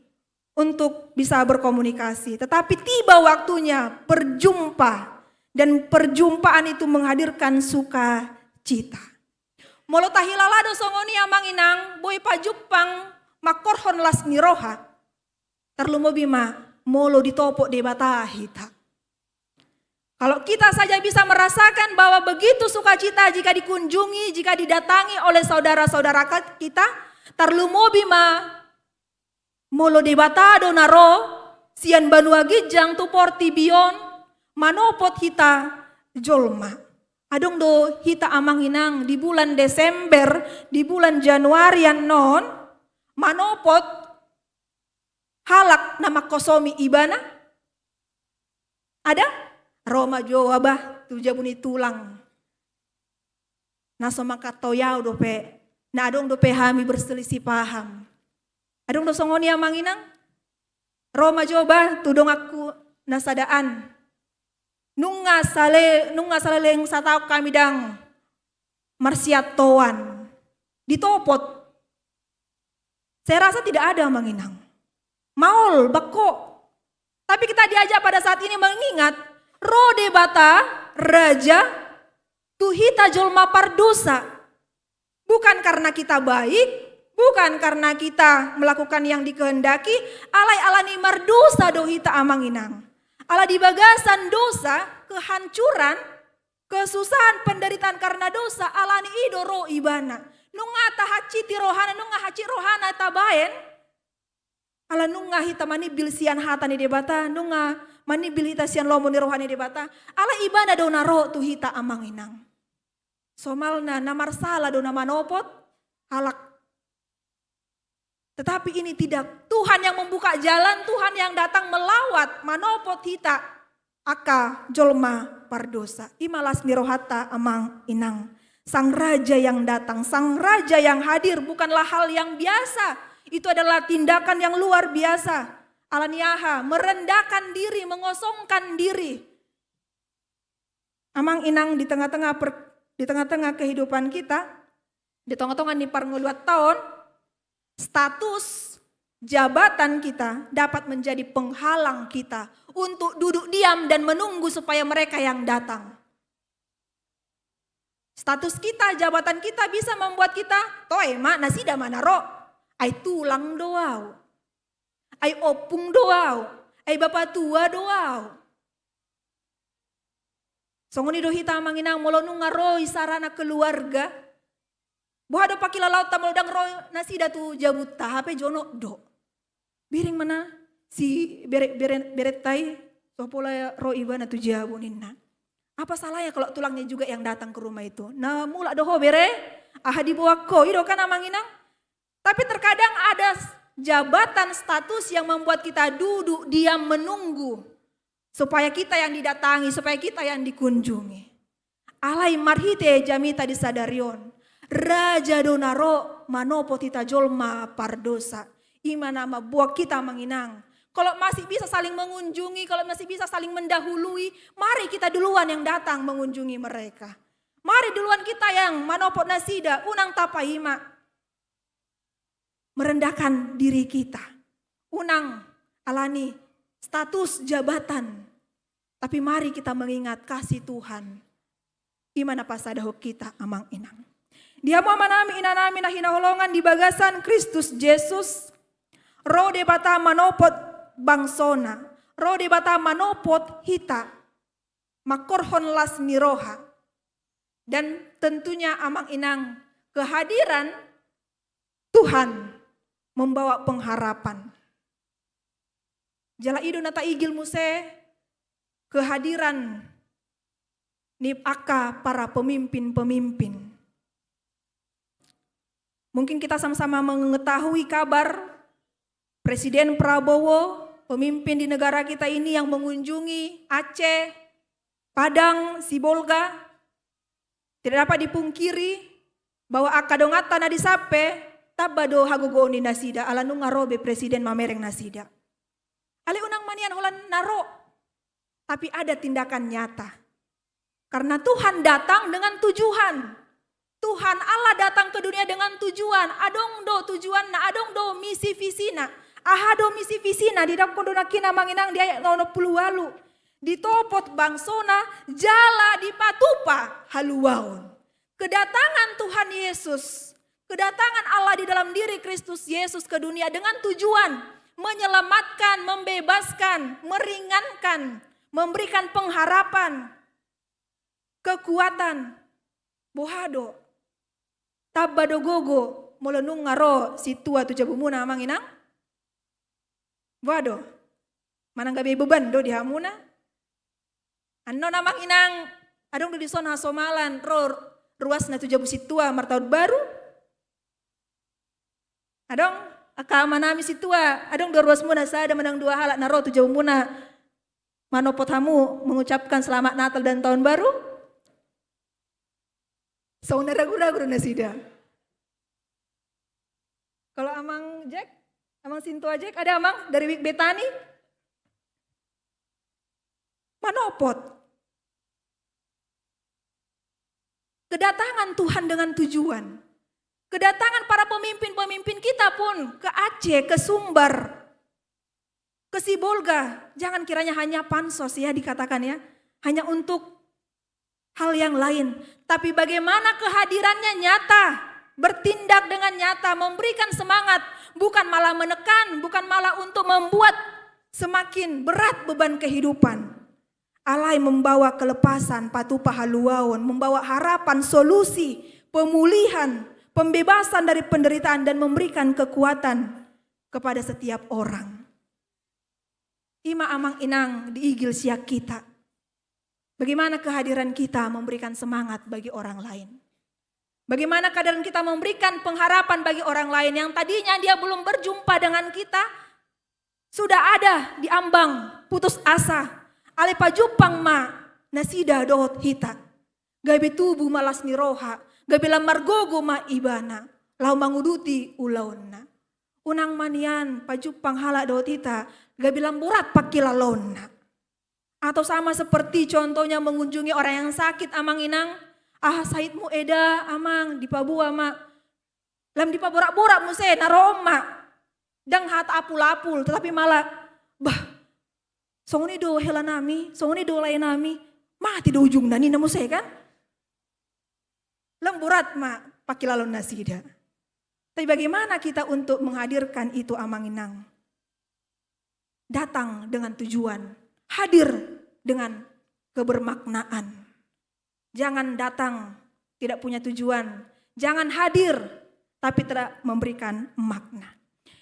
untuk bisa berkomunikasi. Tetapi tiba waktunya berjumpa, dan perjumpaan itu menghadirkan sukacita. Molo tahilala do songon i amang inang, boi pajumpang mangkorhon las ni roha. Tarlumobi ma molo ditopot Debata hita. Kalau kita saja bisa merasakan bahwa begitu sukacita jika dikunjungi, jika didatangi oleh saudara-saudara ka-, kita, tarlumobi ma molo Debata do na ro sian banua ginjang tu portibi on manopot hita jolma. Adong do hita amang inang di bulan Desember, di bulan Januari annon manopot halak na mangkosomi ibana? Ada? Ro ma jo au bah tu jabu ni tulang. Na so mangkatoi au dope, na adong dope hami berselisih paham. Adong do songon i amang inang? Ro ma jo au bah tu donganku na sadaan. Nunga sale-, nunga saleleng sataon hami ndang marsiantoan. Ditopot. Saya rasa tidak ada amang inang. Maol, bangko. Tapi kita diajak pada saat ini mengingat, ro Debata, Raja, tu hita jolma pardosa. Bukan karena kita baik, bukan karena kita melakukan yang dikehendaki, alai alani mardosa do hita amang inang. Ala di bagasan dosa, kehancuran, kesusahan, penderitaan karena dosa, alani i do ro ibana. Nunga tahansiti rohana, nunga hansit rohana tabaen. Ala nunga hita manimbil sian hata ni Debata, nunga manimbil hita sian lomo ni roha ni Debata. Ala ibana do na ro tu hita amang inang. Somalna na marsala do na manopot halak. Tetapi ini tidak. Tuhan yang membuka jalan, Tuhan yang datang melawat, manopot hita angka jolma pardosa. I ma las ni rohanta amang inang. Sang Raja yang datang, Sang Raja yang hadir bukanlah hal yang biasa. Itu adalah tindakan yang luar biasa. Alani aha? Merendahkan diri, mengosongkan diri. Amang inang, di tengah-tengah per-, di tengah-tengah kehidupan kita, di tongatonga ni parngoluanta on, status jabatan kita dapat menjadi penghalang kita untuk duduk diam dan menunggu supaya mereka yang datang. Status kita, jabatan kita bisa membuat kita, toe ma, nasida ma na ro. Ai tulang do au. Ai ompung do au. Ai bapatua do au. Songon i do hita amang inang, molo nunga ro isarana keluarga, boha do pangkilalaonta molo ndang ro nasida tu jabunta, hape jonok do. Biring ma na si bere, bere, berenta i, so pola ro ibana tu jabu ninna. Apa salahnya kalau tulangnya juga yang datang ke rumah itu? Na mulak do ho bere, aha diboan ho, i do kan amang inang? Tapi terkadang ada s-, jabatan, status yang membuat kita duduk diam menunggu supaya kita yang didatangi, supaya kita yang dikunjungi. Alai marhite jamita di sadari on, Raja do na ro manopot hita jolma pardosa. I ma na mamboan hita amang inang. Kalau masih bisa saling mengunjungi, kalau masih bisa saling mendahului, mari kita duluan yang datang mengunjungi mereka. Mari duluan kita yang manopot nasida, unang tapaima merendahkan diri kita. Unang alani status jabatan. Tapi mari kita mengingat kasih Tuhan. Ima na pasadahon hita amang inang. Di hamu amanami inanami na hinaholongan di bagasan Kristus Jesus, ro Debata manopot bangsona, ro Debata manopot hita, mangkorhon las ni roha. Dan tentunya amang inang, kehadiran Tuhan membawa pengharapan. Jala i do na taigil muse kehadiran ni angka para pemimpin-pemimpin. Mungkin kita sama-sama mengetahui kabar Presiden Prabowo, pemimpin di negara kita ini yang mengunjungi Aceh, Padang, Sibolga. Tidak dapat dipungkiri bahwa angka donganta na di Sampe, tamba do hagogoon ni nasida, ala nunga ro be presiden mamereng nasida. Alai unang manian holan na ro, tapi ada tindakan nyata. Karena Tuhan datang dengan tujuan. Tuhan Allah datang ke dunia dengan tujuan. Adong do tujuanna, adong do misi visina. Aha do misi visina? Didok do nangkin amang inang di ayat onom pulu ualu. Ditopot bangsona jala dipatupa haluaon. Kedatangan Tuhan Yesus, kedatangan Allah di dalam diri Kristus Yesus ke dunia dengan tujuan menyelamatkan, membebaskan, meringankan, memberikan pengharapan, kekuatan. Boha do? Tamba do gogo molo nunga ro sintua tu jabumuna amang inang? Boha do? Manang gabe beban do di hamuna? Annon amang inang, adong do dison hasomalan ro ruasna tu jabu sintua martaon baru? Adong, angka amanami sintua, adong do ruasmuna sada manang dua halak na ro tu jabumuna manopot hamu mengucapkan selamat Natal dan Tahun Baru? Songon na ragu-ragu do nasida. Kalau amang Jack, amang sintua Jack, ada amang dari Wik Betani? Manopot. Kedatangan Tuhan dengan tujuan. Kedatangan para pemimpin-pemimpin kita pun ke Aceh, ke Sumbar, ke Sibolga. Jangan kiranya hanya pansos ya dikatakan ya. Hanya untuk hal yang lain. Tapi bagaimana kehadirannya nyata, bertindak dengan nyata, memberikan semangat, bukan malah menekan, bukan malah untuk membuat semakin berat beban kehidupan. Alai membawa kelepasan, patupa haluaon, membawa harapan, solusi, pemulihan, pembebasan dari penderitaan, dan memberikan kekuatan kepada setiap orang. Ima amang inang diigil sian hita. Bagaimana kehadiran kita memberikan semangat bagi orang lain? Bagaimana kehadiran kita memberikan pengharapan bagi orang lain yang tadinya dia belum berjumpa dengan kita? Sudah ada di ambang putus asa, alai pajumpang ma nasida dohot hita. Gabe tubu ma las ni roha, gabe lam margogo ma ibana laho manguduti ulaonna. Unang manian pajumpang halak dohot hita gabe lam borat pangkilalaonna. Atau sama seperti contohnya mengunjungi orang yang sakit amang inang, aha sahitmu eda amang, dipaboa ma. Lam dipaborak-borak muse na ro on ma. Ndang hata apul-apul, tetapi malah, bah, songon i do hela nami, songon i do lae nami, mate do ujungna ninna muse kan? Lam borat ma pangkilalaon nasida. Tapi bagaimana kita untuk menghadirkan itu amang inang? Datang dengan tujuan, hadir dengan kebermaknaan. Jangan datang tidak punya tujuan, jangan hadir tapi tidak memberikan makna.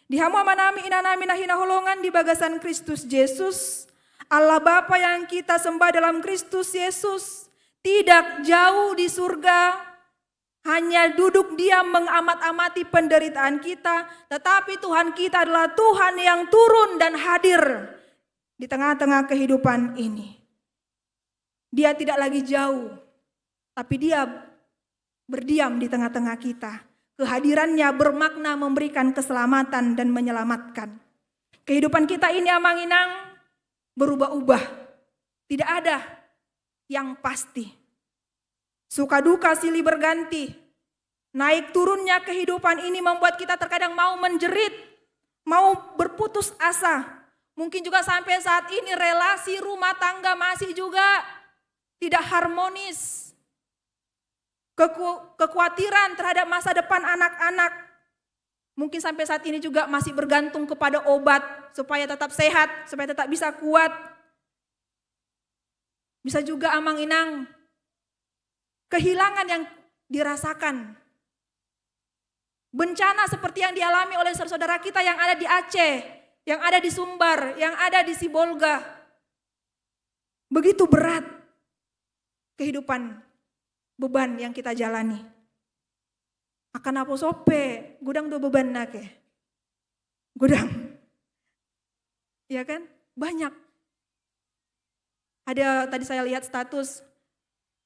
Di hamu amanami inanami na hinaholongan di bagasan Kristus Jesus, Allah Bapa yang kita sembah dalam Kristus Yesus tidak jauh di surga, hanya duduk diam mengamat-amati penderitaan kita, tetapi Tuhan kita adalah Tuhan yang turun dan hadir di tengah-tengah kehidupan ini. Dia tidak lagi jauh, tapi dia berdiam di tengah-tengah kita. Kehadirannya bermakna memberikan keselamatan dan menyelamatkan. Kehidupan kita ini amang inang berubah-ubah. Tidak ada yang pasti. Suka duka silih berganti. Naik turunnya kehidupan ini membuat kita terkadang mau menjerit, mau berputus asa. Mungkin juga sampai saat ini relasi rumah tangga masih juga tidak harmonis. Keku-, kekhawatiran terhadap masa depan anak-anak. Mungkin sampai saat ini juga masih bergantung kepada obat supaya tetap sehat, supaya tetap bisa kuat. Bisa juga, Amang Inang, kehilangan yang dirasakan. Bencana seperti yang dialami oleh saudara-saudara kita yang ada di Aceh, yang ada di Sumbar, yang ada di Sibolga. Begitu berat kehidupan, beban yang kita jalani. Angka naposo pe godang do bebanna, oke. Godang. Ya kan? Banyak. Ada tadi saya lihat status,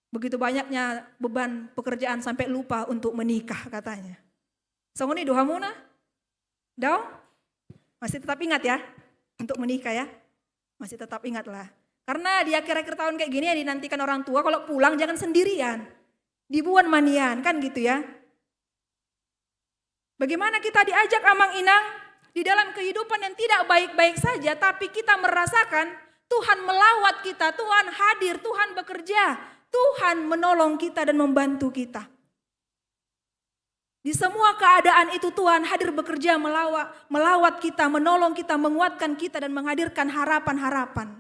begitu banyaknya beban pekerjaan sampai lupa untuk menikah, katanya. Songon i do hamuna? Dao? Masih tetap ingat ya untuk menikah ya? Masih tetap ingat lah. Karena di akhir-akhir tahun kayak gini ya, dinantikan orang tua, kalau pulang jangan sendirian. Diboan ma nian, kan gitu ya. Bagaimana kita diajak, Amang Inang, di dalam kehidupan yang tidak baik-baik saja, tapi kita merasakan Tuhan melawat kita, Tuhan hadir, Tuhan bekerja, Tuhan menolong kita dan membantu kita. Di semua keadaan itu Tuhan hadir bekerja melawa-, melawat kita, menolong kita, menguatkan kita, dan menghadirkan harapan-harapan.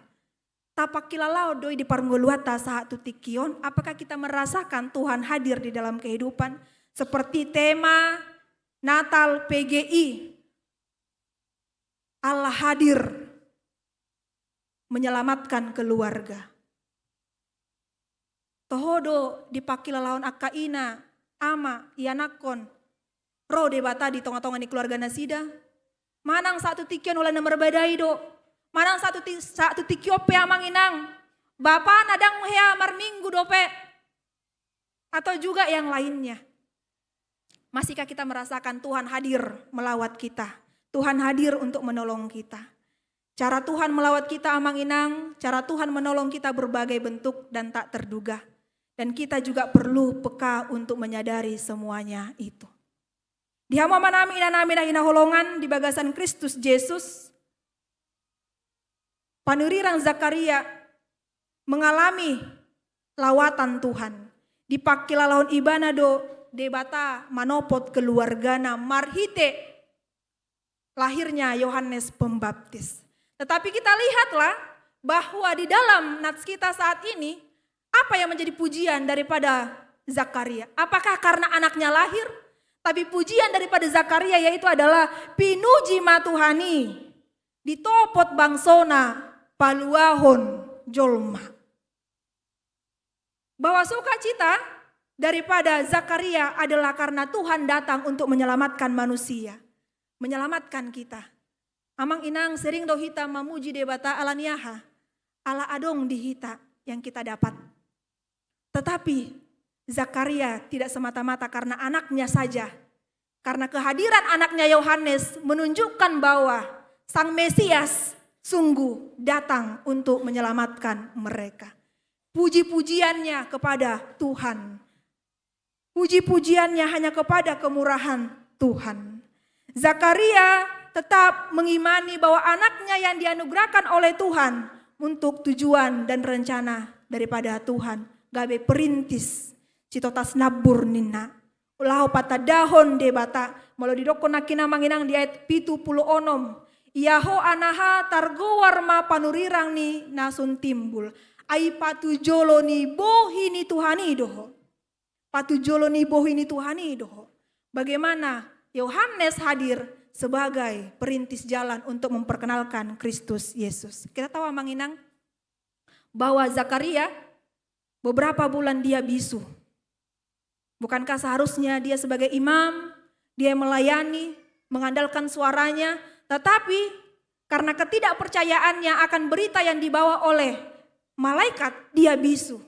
Tapangkilalaon do i di parngoluanta sahat tu tingki on, apakah kita merasakan Tuhan hadir di dalam kehidupan? Seperti tema Natal P G I, Allah hadir menyelamatkan keluarga. Toho do dipangkilalaon angka ina, ama, ianakhon, ro Debata di tonga-tonga ni keluarga nasida. Manang sahat tu tingki on holan na marbadai do. Manang sahat tu ti-, sahat tu tingki on pe, Amang Inang, bapana ndang hea marminggu dope. Atau juga yang lainnya. Masihkah kita merasakan Tuhan hadir melawat kita? Tuhan hadir untuk menolong kita. Cara Tuhan melawat kita, Amang Inang, cara Tuhan menolong kita berbagai bentuk dan tak terduga. Dan kita juga perlu peka untuk menyadari semuanya itu. Di hamu amanami, inanami na hinaholongan di bagasan Kristus Jesus, panurirang Zakaria mengalami lawatan Tuhan. Dipangkilalaon ibana do Debata manopot keluargana marhite lahirnya Yohanes Pembaptis. Tetapi kita lihatlah bahwa di dalam nats kita saat ini, apa yang menjadi pujian daripada Zakaria? Apakah karena anaknya lahir? Tapi pujian daripada Zakaria yaitu adalah pinuji ma Tuhan i, ditopot bangsona, paluahon jolma. Bahwa sukacita daripada Zakaria adalah karena Tuhan datang untuk menyelamatkan manusia, menyelamatkan kita. Amang Inang, sering do hita mamuji Debata ala ni aha? Ala adong di hita yang kita dapat. Tetapi Zakaria tidak semata-mata karena anaknya saja. Karena kehadiran anaknya Yohanes menunjukkan bahwa Sang Mesias sungguh datang untuk menyelamatkan mereka. Puji-pujiannya kepada Tuhan. Puji-pujiannya hanya kepada kemurahan Tuhan. Zakaria tetap mengimani bahwa anaknya yang dianugerahkan oleh Tuhan untuk tujuan dan rencana daripada Tuhan, gabe perintis sitotas nambur ninna. Laho patandahon Debata, molo didokkon nangkin, Amang Inang, di ayat pitu pulu onom: Ia ho, anaha, targoar ma panurirang ni na sun timbul. Ai patujolo ni bohi ni Tuhan i do ho. Patujolo ni bohi ni Tuhan i do ho. Bagaimana Yohanes hadir sebagai perintis jalan untuk memperkenalkan Kristus Yesus. Kita tahu, Amang Inang, bahwa Zakaria beberapa bulan dia bisu. Bukankah seharusnya dia sebagai imam, dia melayani, mengandalkan suaranya, tetapi karena ketidakpercayaannya akan berita yang dibawa oleh malaikat, dia bisu.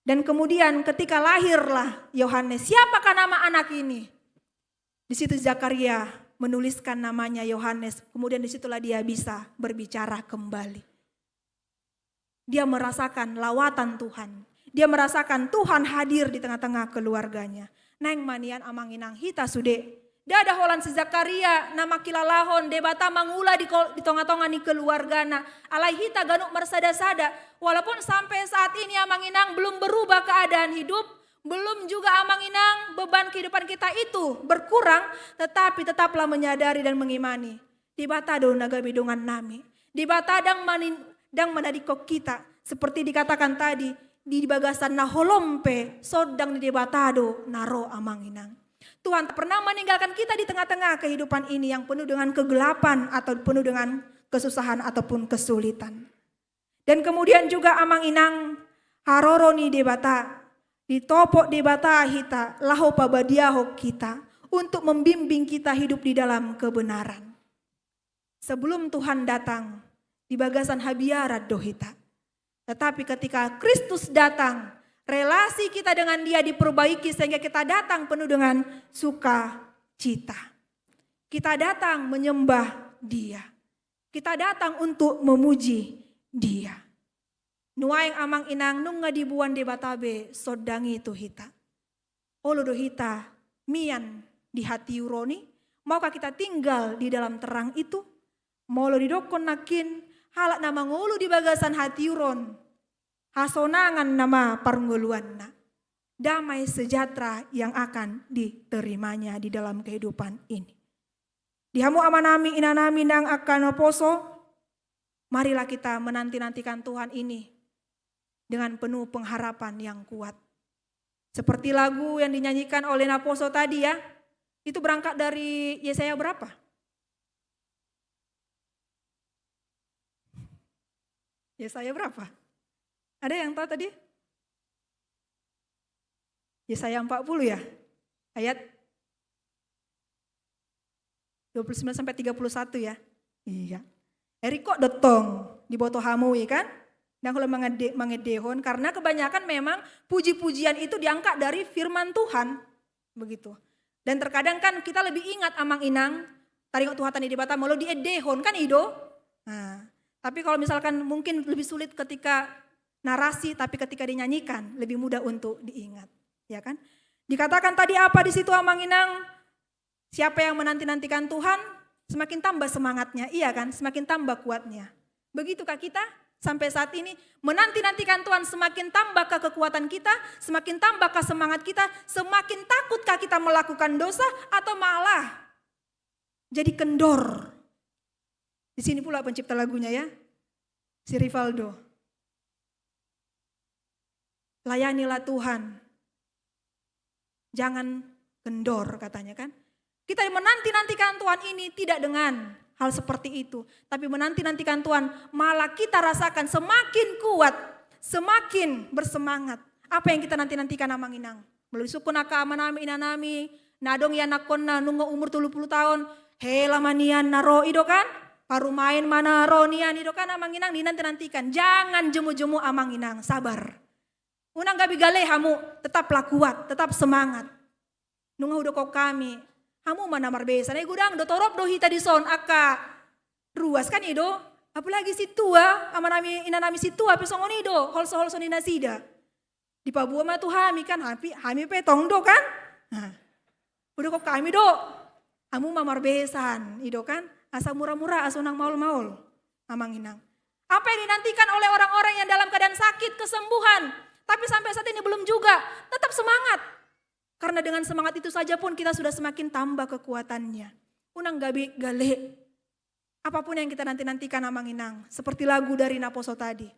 Dan kemudian ketika lahirlah Yohanes, siapakah nama anak ini? Di situ Zakaria menuliskan namanya Yohanes, kemudian disitulah dia bisa berbicara kembali. Dia merasakan lawatan Tuhan. Dia merasakan Tuhan hadir di tengah-tengah keluarganya. Naeng ma nian amang inang hita sude. Ndada holan si Zakaria na mangkilalahon Debata mangula di ko-, di tonga-tonga ni keluargana. Alai hita ganup marsada-sada. Walaupun sampai saat ini amang inang belum berubah keadaan hidup, belum juga amang inang beban kehidupan kita itu berkurang, tetapi tetaplah menyadari dan mengimani Debata do na gabe dongannami. Debata ndang manin-, ndang manadingkon hita. Seperti dikatakan tadi, di bagasan na holom pe, sondang ni Debata do na ro amang inang. Tuhan tak pernah meninggalkan kita di tengah-tengah kehidupan ini yang penuh dengan kegelapan atau penuh dengan kesusahan ataupun kesulitan. Dan kemudian juga amang inang, haroro ni Debata, ditopot Debata hita, laho pabadiahon hita untuk membimbing kita hidup di dalam kebenaran. Sebelum Tuhan datang, di bagasan habiaran do hita. Tetapi ketika Kristus datang, relasi kita dengan Dia diperbaiki sehingga kita datang penuh dengan sukacita. Kita datang menyembah Dia. Kita datang untuk memuji Dia. Nuaeng amang inang nunga diboan Debata be sondang i tu hita. Olo do hita mian di hatiuron i, maukah kita tinggal di dalam terang itu? Molo didokkon nangkin halak na mangolu di bagasan hatiuron, hasonangan nama parngoluanna. Damai sejahtera yang akan diterimanya di dalam kehidupan ini. Di hamu amanami, inanami nang angka naposo, marilah kita menanti-nantikan Tuhan ini dengan penuh pengharapan yang kuat. Seperti lagu yang dinyanyikan oleh naposo tadi ya, itu berangkat dari Yesaya berapa? Yesaya berapa? Ada yang tahu tadi? Yesaya empat puluh ya? Ayat dua puluh sembilan sampai tiga puluh satu ya? Iya. Eri kok dotong diboto hamu ya kan? Ndang holan mangede-, mangedehon, karena kebanyakan memang puji-pujian itu diangkat dari firman Tuhan. Begitu. Dan terkadang kan kita lebih ingat amang inang, taringot tu hata ni Debata molo diedehon kan i do. Nah, tapi kalau misalkan mungkin lebih sulit ketika narasi, tapi ketika dinyanyikan lebih mudah untuk diingat, ya kan? Dikatakan tadi apa di situ amang inang? Siapa yang menanti-nantikan Tuhan, semakin tambah semangatnya, iya kan? Semakin tambah kuatnya. Begitulkah kita sampai saat ini? Menanti-nantikan Tuhan, semakin tambahkah kekuatan kita, semakin tambahkah semangat kita, semakin takutkah kita melakukan dosa, atau malah jadi kendor? Di sini pula pencipta lagunya ya, si Rivaldo. Layanilah Tuhan. Jangan kendor, katanya kan. Kita menanti-nantikan Tuhan ini tidak dengan hal seperti itu, tapi menanti-nantikan Tuhan malah kita rasakan semakin kuat, semakin bersemangat. Apa yang kita nanti-nantikan amang inang? Molo disungkun angka amanami, inanami, na adong ianakkonna nunga umur tolu pulu taon, hela ma nian na ro i do kan? Parumaen ma na ro nian i do kan amang inang, dinanti-nantikan. Jangan jemu-jemu amang inang, sabar. Unang gabe gale hamu, tetaplah kuat, tetap semangat. Nunga hudokkon hami, hamu ma na marbesan, ai godang do, torop do hita dison angka ruas kan i do. Apalagi sintua, amanami, inanami sintua pe songon i do, holso-holso ni nasida. Dipaboa ma tu hami kan, hami, hami pe tong do kan? Nah. Hudokkon hami do, hamu ma marbesan, i do kan? Asa mura-mura, asa unang maol-maol, amang inang. Apa yang dinantikan oleh orang-orang yang dalam keadaan sakit, kesembuhan, tapi sampai saat ini belum juga, tetap semangat. Karena dengan semangat itu saja pun kita sudah semakin tambah kekuatannya. Unang gabe gale. Apapun yang kita nanti-nantikan amang inang, seperti lagu dari naposo tadi.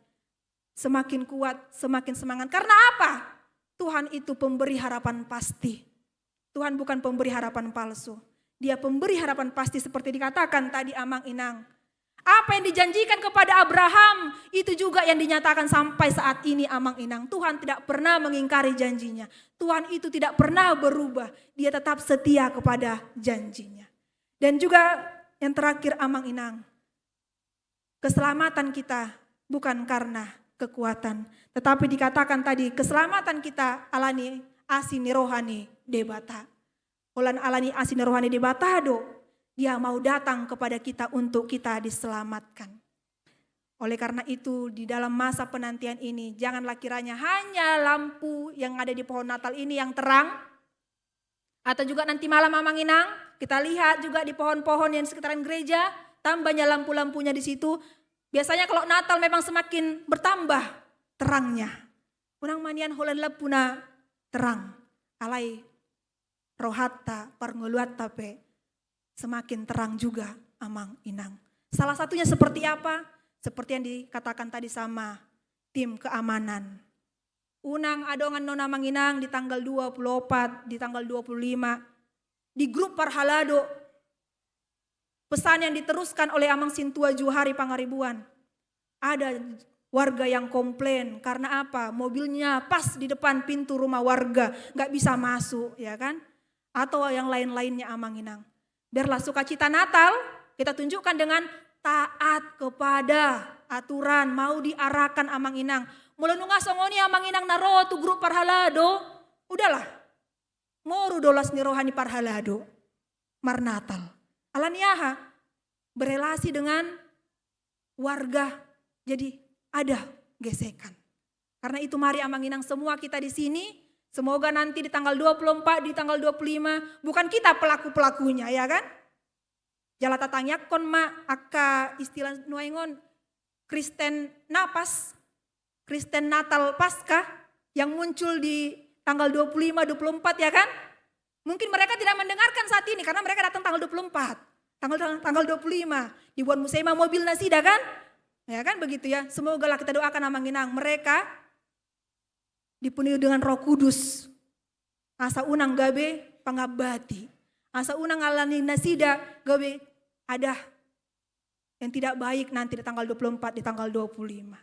Semakin kuat, semakin semangat. Karena apa? Tuhan itu pemberi harapan pasti. Tuhan bukan pemberi harapan palsu. Dia pemberi harapan pasti seperti dikatakan tadi amang inang. Apa yang dijanjikan kepada Abraham, itu juga yang dinyatakan sampai saat ini amang inang. Tuhan tidak pernah mengingkari janjinya. Tuhan itu tidak pernah berubah. Dia tetap setia kepada janjinya. Dan juga yang terakhir amang inang, keselamatan kita bukan karena kekuatan, tetapi dikatakan tadi, keselamatan kita alani asi ni roha ni Debata. Holan alani asi ni roha ni Debata do, Dia mau datang kepada kita untuk kita diselamatkan. Oleh karena itu, di dalam masa penantian ini, janganlah kiranya hanya lampu yang ada di pohon Natal ini yang terang, atau juga nanti malam, Amang Inang, kita lihat juga di pohon-pohon yang sekitaran gereja, tambahnya lampu-lampunya di situ. Biasanya kalau Natal memang semakin bertambah terangnya. Unang ma nian holan lampuna terang. Alai rohanta, parngoluanta pe semakin terang juga, Amang Inang. Salah satunya seperti apa? Seperti yang dikatakan tadi sama tim keamanan. Unang adong annon, Amang Inang, di tanggal dua puluh empat, di tanggal dua puluh lima, di grup parhalado, pesan yang diteruskan oleh Amang Sintua Juhari Pangaribuan. Ada warga yang komplain, karena apa? Mobilnya pas di depan pintu rumah warga, nggak bisa masuk, ya kan? Atau yang lain-lainnya, Amang Inang. Biarlah sukacita Natal kita tunjukkan dengan taat kepada aturan, mau diarahkan, Amang Inang. Molo nunga songon i, Amang Inang, na ro tu grup parhalado, udahlah. Moru do las ni roha ni parhalado marnatal. Alani aha? Berelasi dengan warga, jadi ada gesekan. Karena itu, mari, Amang Inang, semua kita di sini, semoga nanti di tanggal dua puluh empat, di tanggal dua puluh lima, bukan kita pelaku-pelakunya, ya kan? Jala tatangiangkon ma angka istilah nuaeng on, Kristen Napas, Kristen Natal Paskah yang muncul di tanggal dua puluh lima, dua puluh empat, ya kan? Mungkin mereka tidak mendengarkan saat ini karena mereka datang tanggal dua puluh empat. Tanggal, tanggal dua puluh lima, dibuat muse ma mobil nasida, kan? Ya kan, begitu ya. Semogalah kita doakan, Amang Inang, mereka dipenuhi dengan Roh Kudus. Asa unang gabe pangambati. Asa unang alani nasida gabe ada yang tidak baik nanti di tanggal dua puluh empat, di tanggal dua puluh lima.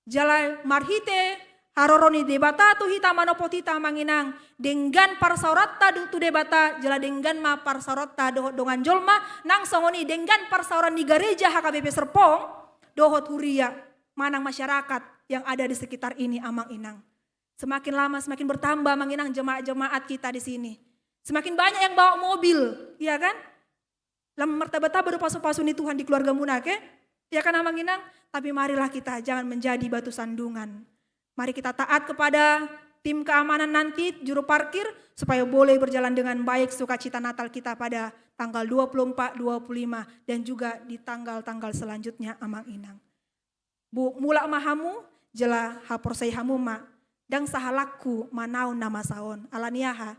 Jala marhite haroro ni Debata tu hita, manopot hita, Amang Inang, denggan parsaoranta tu Debata, jala denggan ma parsaoranta dohot dongan jolma, nang songon i denggan parsaoran ni gareja H K B P Serpong dohot huria manang masyarakat yang ada di sekitar ini, Amang Inang. Semakin lama semakin bertambah, Amang Inang, jemaat-jemaat kita di sini. Semakin banyak yang bawa mobil, iya kan? Lam martamba-tamba do pasu-pasu ni Tuhan di keluargamuna, oke? Iya kan, Amang Inang? Tapi marilah kita jangan menjadi batu sandungan. Mari kita taat kepada tim keamanan nanti, juru parkir, supaya boleh berjalan dengan baik sukacita Natal kita pada tanggal dua puluh empat, dua puluh lima, dan juga di tanggal-tanggal selanjutnya, Amang Inang. Mulak ma hamu, jala haporseai hamu ma, ndang sahalakku manaon na masa on. Alani aha?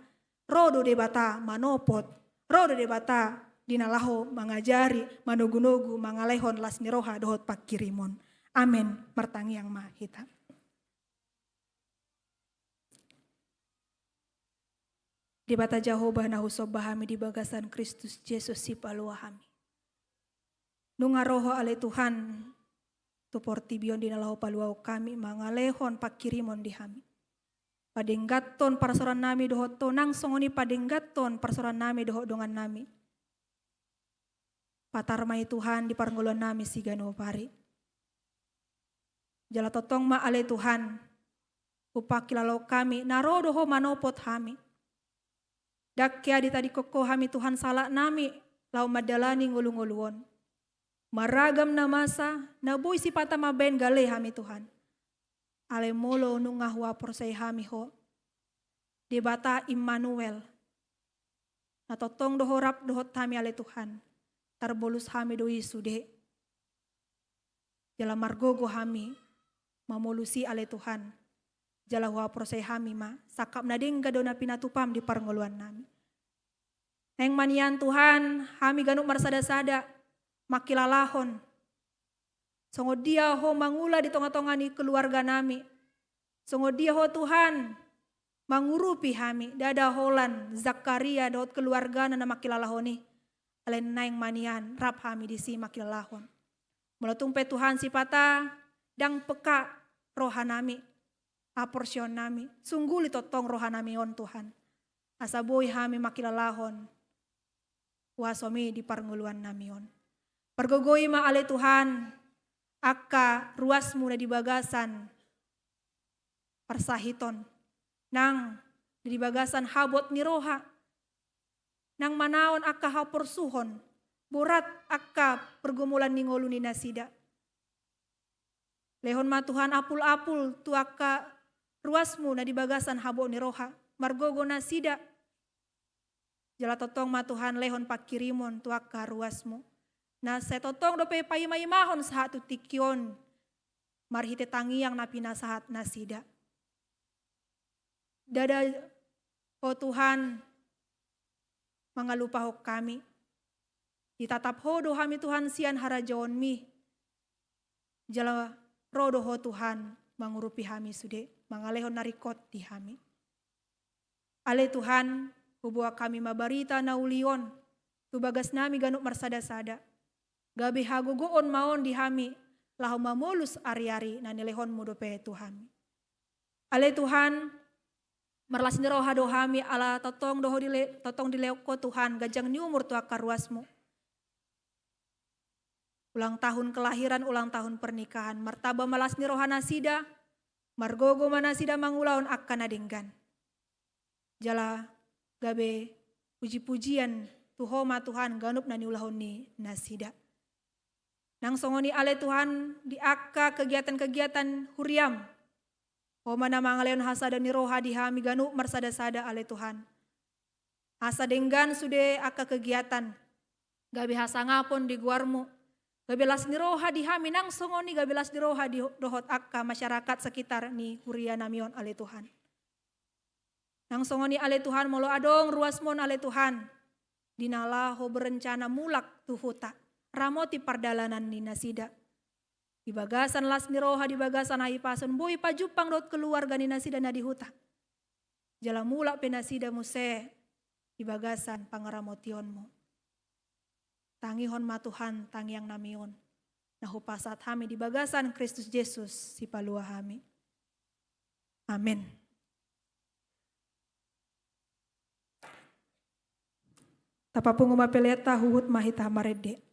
Ro do Debata manopot, ro do Debata di na laho mangajari, manogu-nogu, mangalehon las ni roha dohot pangkirimon. Amen. Martangiang ma hita. Debata Jahowa na husomba hami di bagasan Kristus Jesus Sipalua hami. Nunga ro Ho ale Tuhan tu portibi on di na laho paluahon hami mangalehon pangkirimon di hami. Padengganhon parsaorannami dohot Ho, nang songon i padengganhon parsaorannami dohot dongannami. Patar ma i Tuhan di parngoluannami siganup ari. Jala tongtong ma ale Tuhan, hupangkilala hami, na ro do Ho manopot hami. Ndang hea ditadingkon Ho hami Tuhan sahalaknami laho mandalani ngolu-ngolu on. Marragam na masa, na boi sipata mambaen gale hami Tuhan. Alai molo nunga huhaporseai hami Ho, Debata Immanuel, na tongtong do Ho rap dohot hami ale Tuhan, tarbolus hami do i sude. Jala margogo hami mamolus i ale Tuhan. Jala huhaporseai hami ma, sangkap na denggan do na pinatupam di parngoluannami. Naeng ma nian Tuhan, hami ganup marsada-sada mangkilalahon songon dia Ho mangula di tonga-tonga ni keluarganami. Songon dia Ho Tuhan mangurupi hami, ndada holan Zakaria dohot keluargana na mangkilalahon i. Alai naeng ma nian rap hami disi mangkilalahon. Molo tung pe Tuhan sipata ndang peka rohanami, haporseaonnami, sungguli tongtong rohanami on Tuhan. Asa boi hami mangkilalahon huasomi di parngoluannami on. Pargogoi ma ale Tuhan angka ruasmu na di bagasan parsahiton, nang di bagasan habot ni roha, nang manaon angka haporsuhon, borat angka pergumulan ni ngolu ni nasida. Lehon ma Tuhan apul-apul tu angka ruasmu na di bagasan habot ni roha, margogo nasida. Jala tongtong ma Tuhan lehon pangkirimon tu angka ruasmu, na sai tongtong dope paima-imahon sahat tu tingki on, marhite tangiang na pinasahat nasida. Ndada Ho Tuhan mangalupahon hami. Ditatap Ho do hami Tuhan sian harajaonmi. Jala ro do Ho Tuhan mangurupi hami sude, mangalehon na ringkot di hami. Ale Tuhan, huboan hami ma barita na uli on tu bagasnami ganup marsada-sada. Gabe hagogoon ma on di hami, laho mamolus ari-ari na nilehonmu dope tu hami. Ale Tuhan, marlas ni roha do hami ala tongtong do Ho dile-, tongtong dilehon Ho Tuhan ganjang ni umur tu angka ruasmu. Ulang tahun kelahiran, ulang tahun pernikahan, martamba ma las ni roha nasida, margogo ma nasida mangulahon angka na denggan. Jala gabe puji-pujian tu Ho ma Tuhan ganup na niulahon ni nasida. Nang songon i ale Tuhan di angka kegiatan-kegiatan huriam, Ho ma na mangalehon hasadaon ni roha di hami ganup marsada-sada ale Tuhan. Asa denggan sude angka kegiatan, gabe hasangapon di goarmu, gabe las ni roha di hami nang songon i gabe las ni roha di dohot angka masyarakat sekitar ni hurianami on ale Tuhan. Nang songon i ale Tuhan, molo adong ruasmon ale Tuhan, di na laho berencana mulak tu huta, ramoti pardalanan ni nasida. Di bagasan las ni roha, di bagasan hahipason, boi pajumpang dohot keluarga ni nasida na di huta. Jala mulak pe nasida muse di bagasan pangaramotionmu. Tangihon ma Tuhan tangiangnami on, na hupasahat hami di bagasan Kristus Jesus Sipalua hami. Amen. Tapapungu ma peleanta, huhut ma hita marende.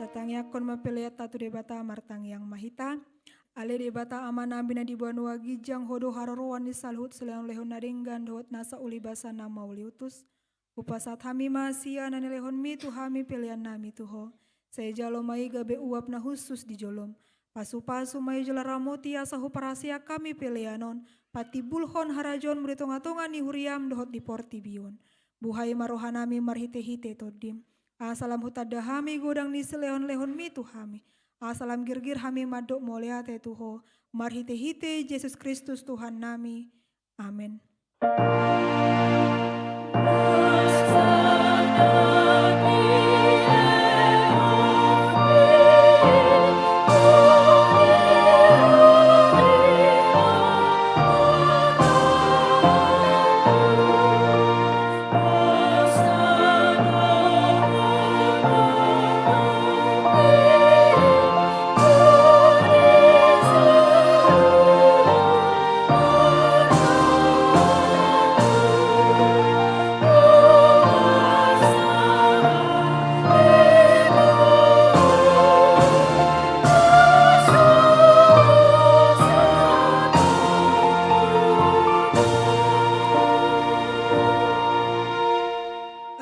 Tatangiangkon ma peleanta tu Debata. Martangiang ma hita. Ale Debata Amanami na di banua ginjang, Ho do haroroan ni saluhut silehonlehon na denggan dohot nasa uli basa na mauliutus. Hupasahat hami ma sian na nilehonMi tu hami peleannami tu Ho. Sai jalo ma i gabe uap na hushus di joloM. Pasupasu ma i jala ramoti asa huparhaseang hami pelean on patimbulhon harajaonMu di tongatonga ni huriaM dohot di portibi on. Buhai ma rohanami marhitehite TondiM, asa lam hutanda hami godang ni silehonlehonMi tu hami, asa lam girgir hami mandok mauliate tu Ho, marhitehite Jesus Kristus Tuhannami. Amen.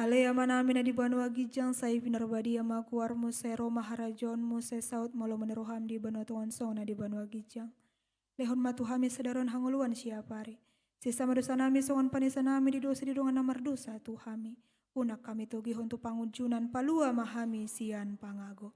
Ale Amanami na di banua ginjang, sai pinarbadia ma goarMu, sai ro ma harajaonMu, sai saut ma lomo ni rohaM di banua tonga on songon na di banua ginjang. Lehon ma tu hami sadari on hangoluan siapari. Sesa ma dosanami songon panesanami di dosa di dongan na mardosa tu hami. Unang hami togihon tu pangunjunan, palua ma hami sian pangago.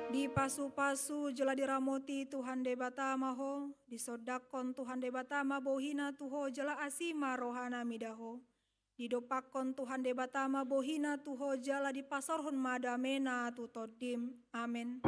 Dipasupasu jala diramoti Tuhan Debata ma ho, disondangkon Tuhan Debata ma bohiNa tu ho jala asi ma rohaNa mida ho. Didompakkon Tuhan Debata ma bohiNa tu ho jala dipasaorhon ma dameNa tu tondim. Amen.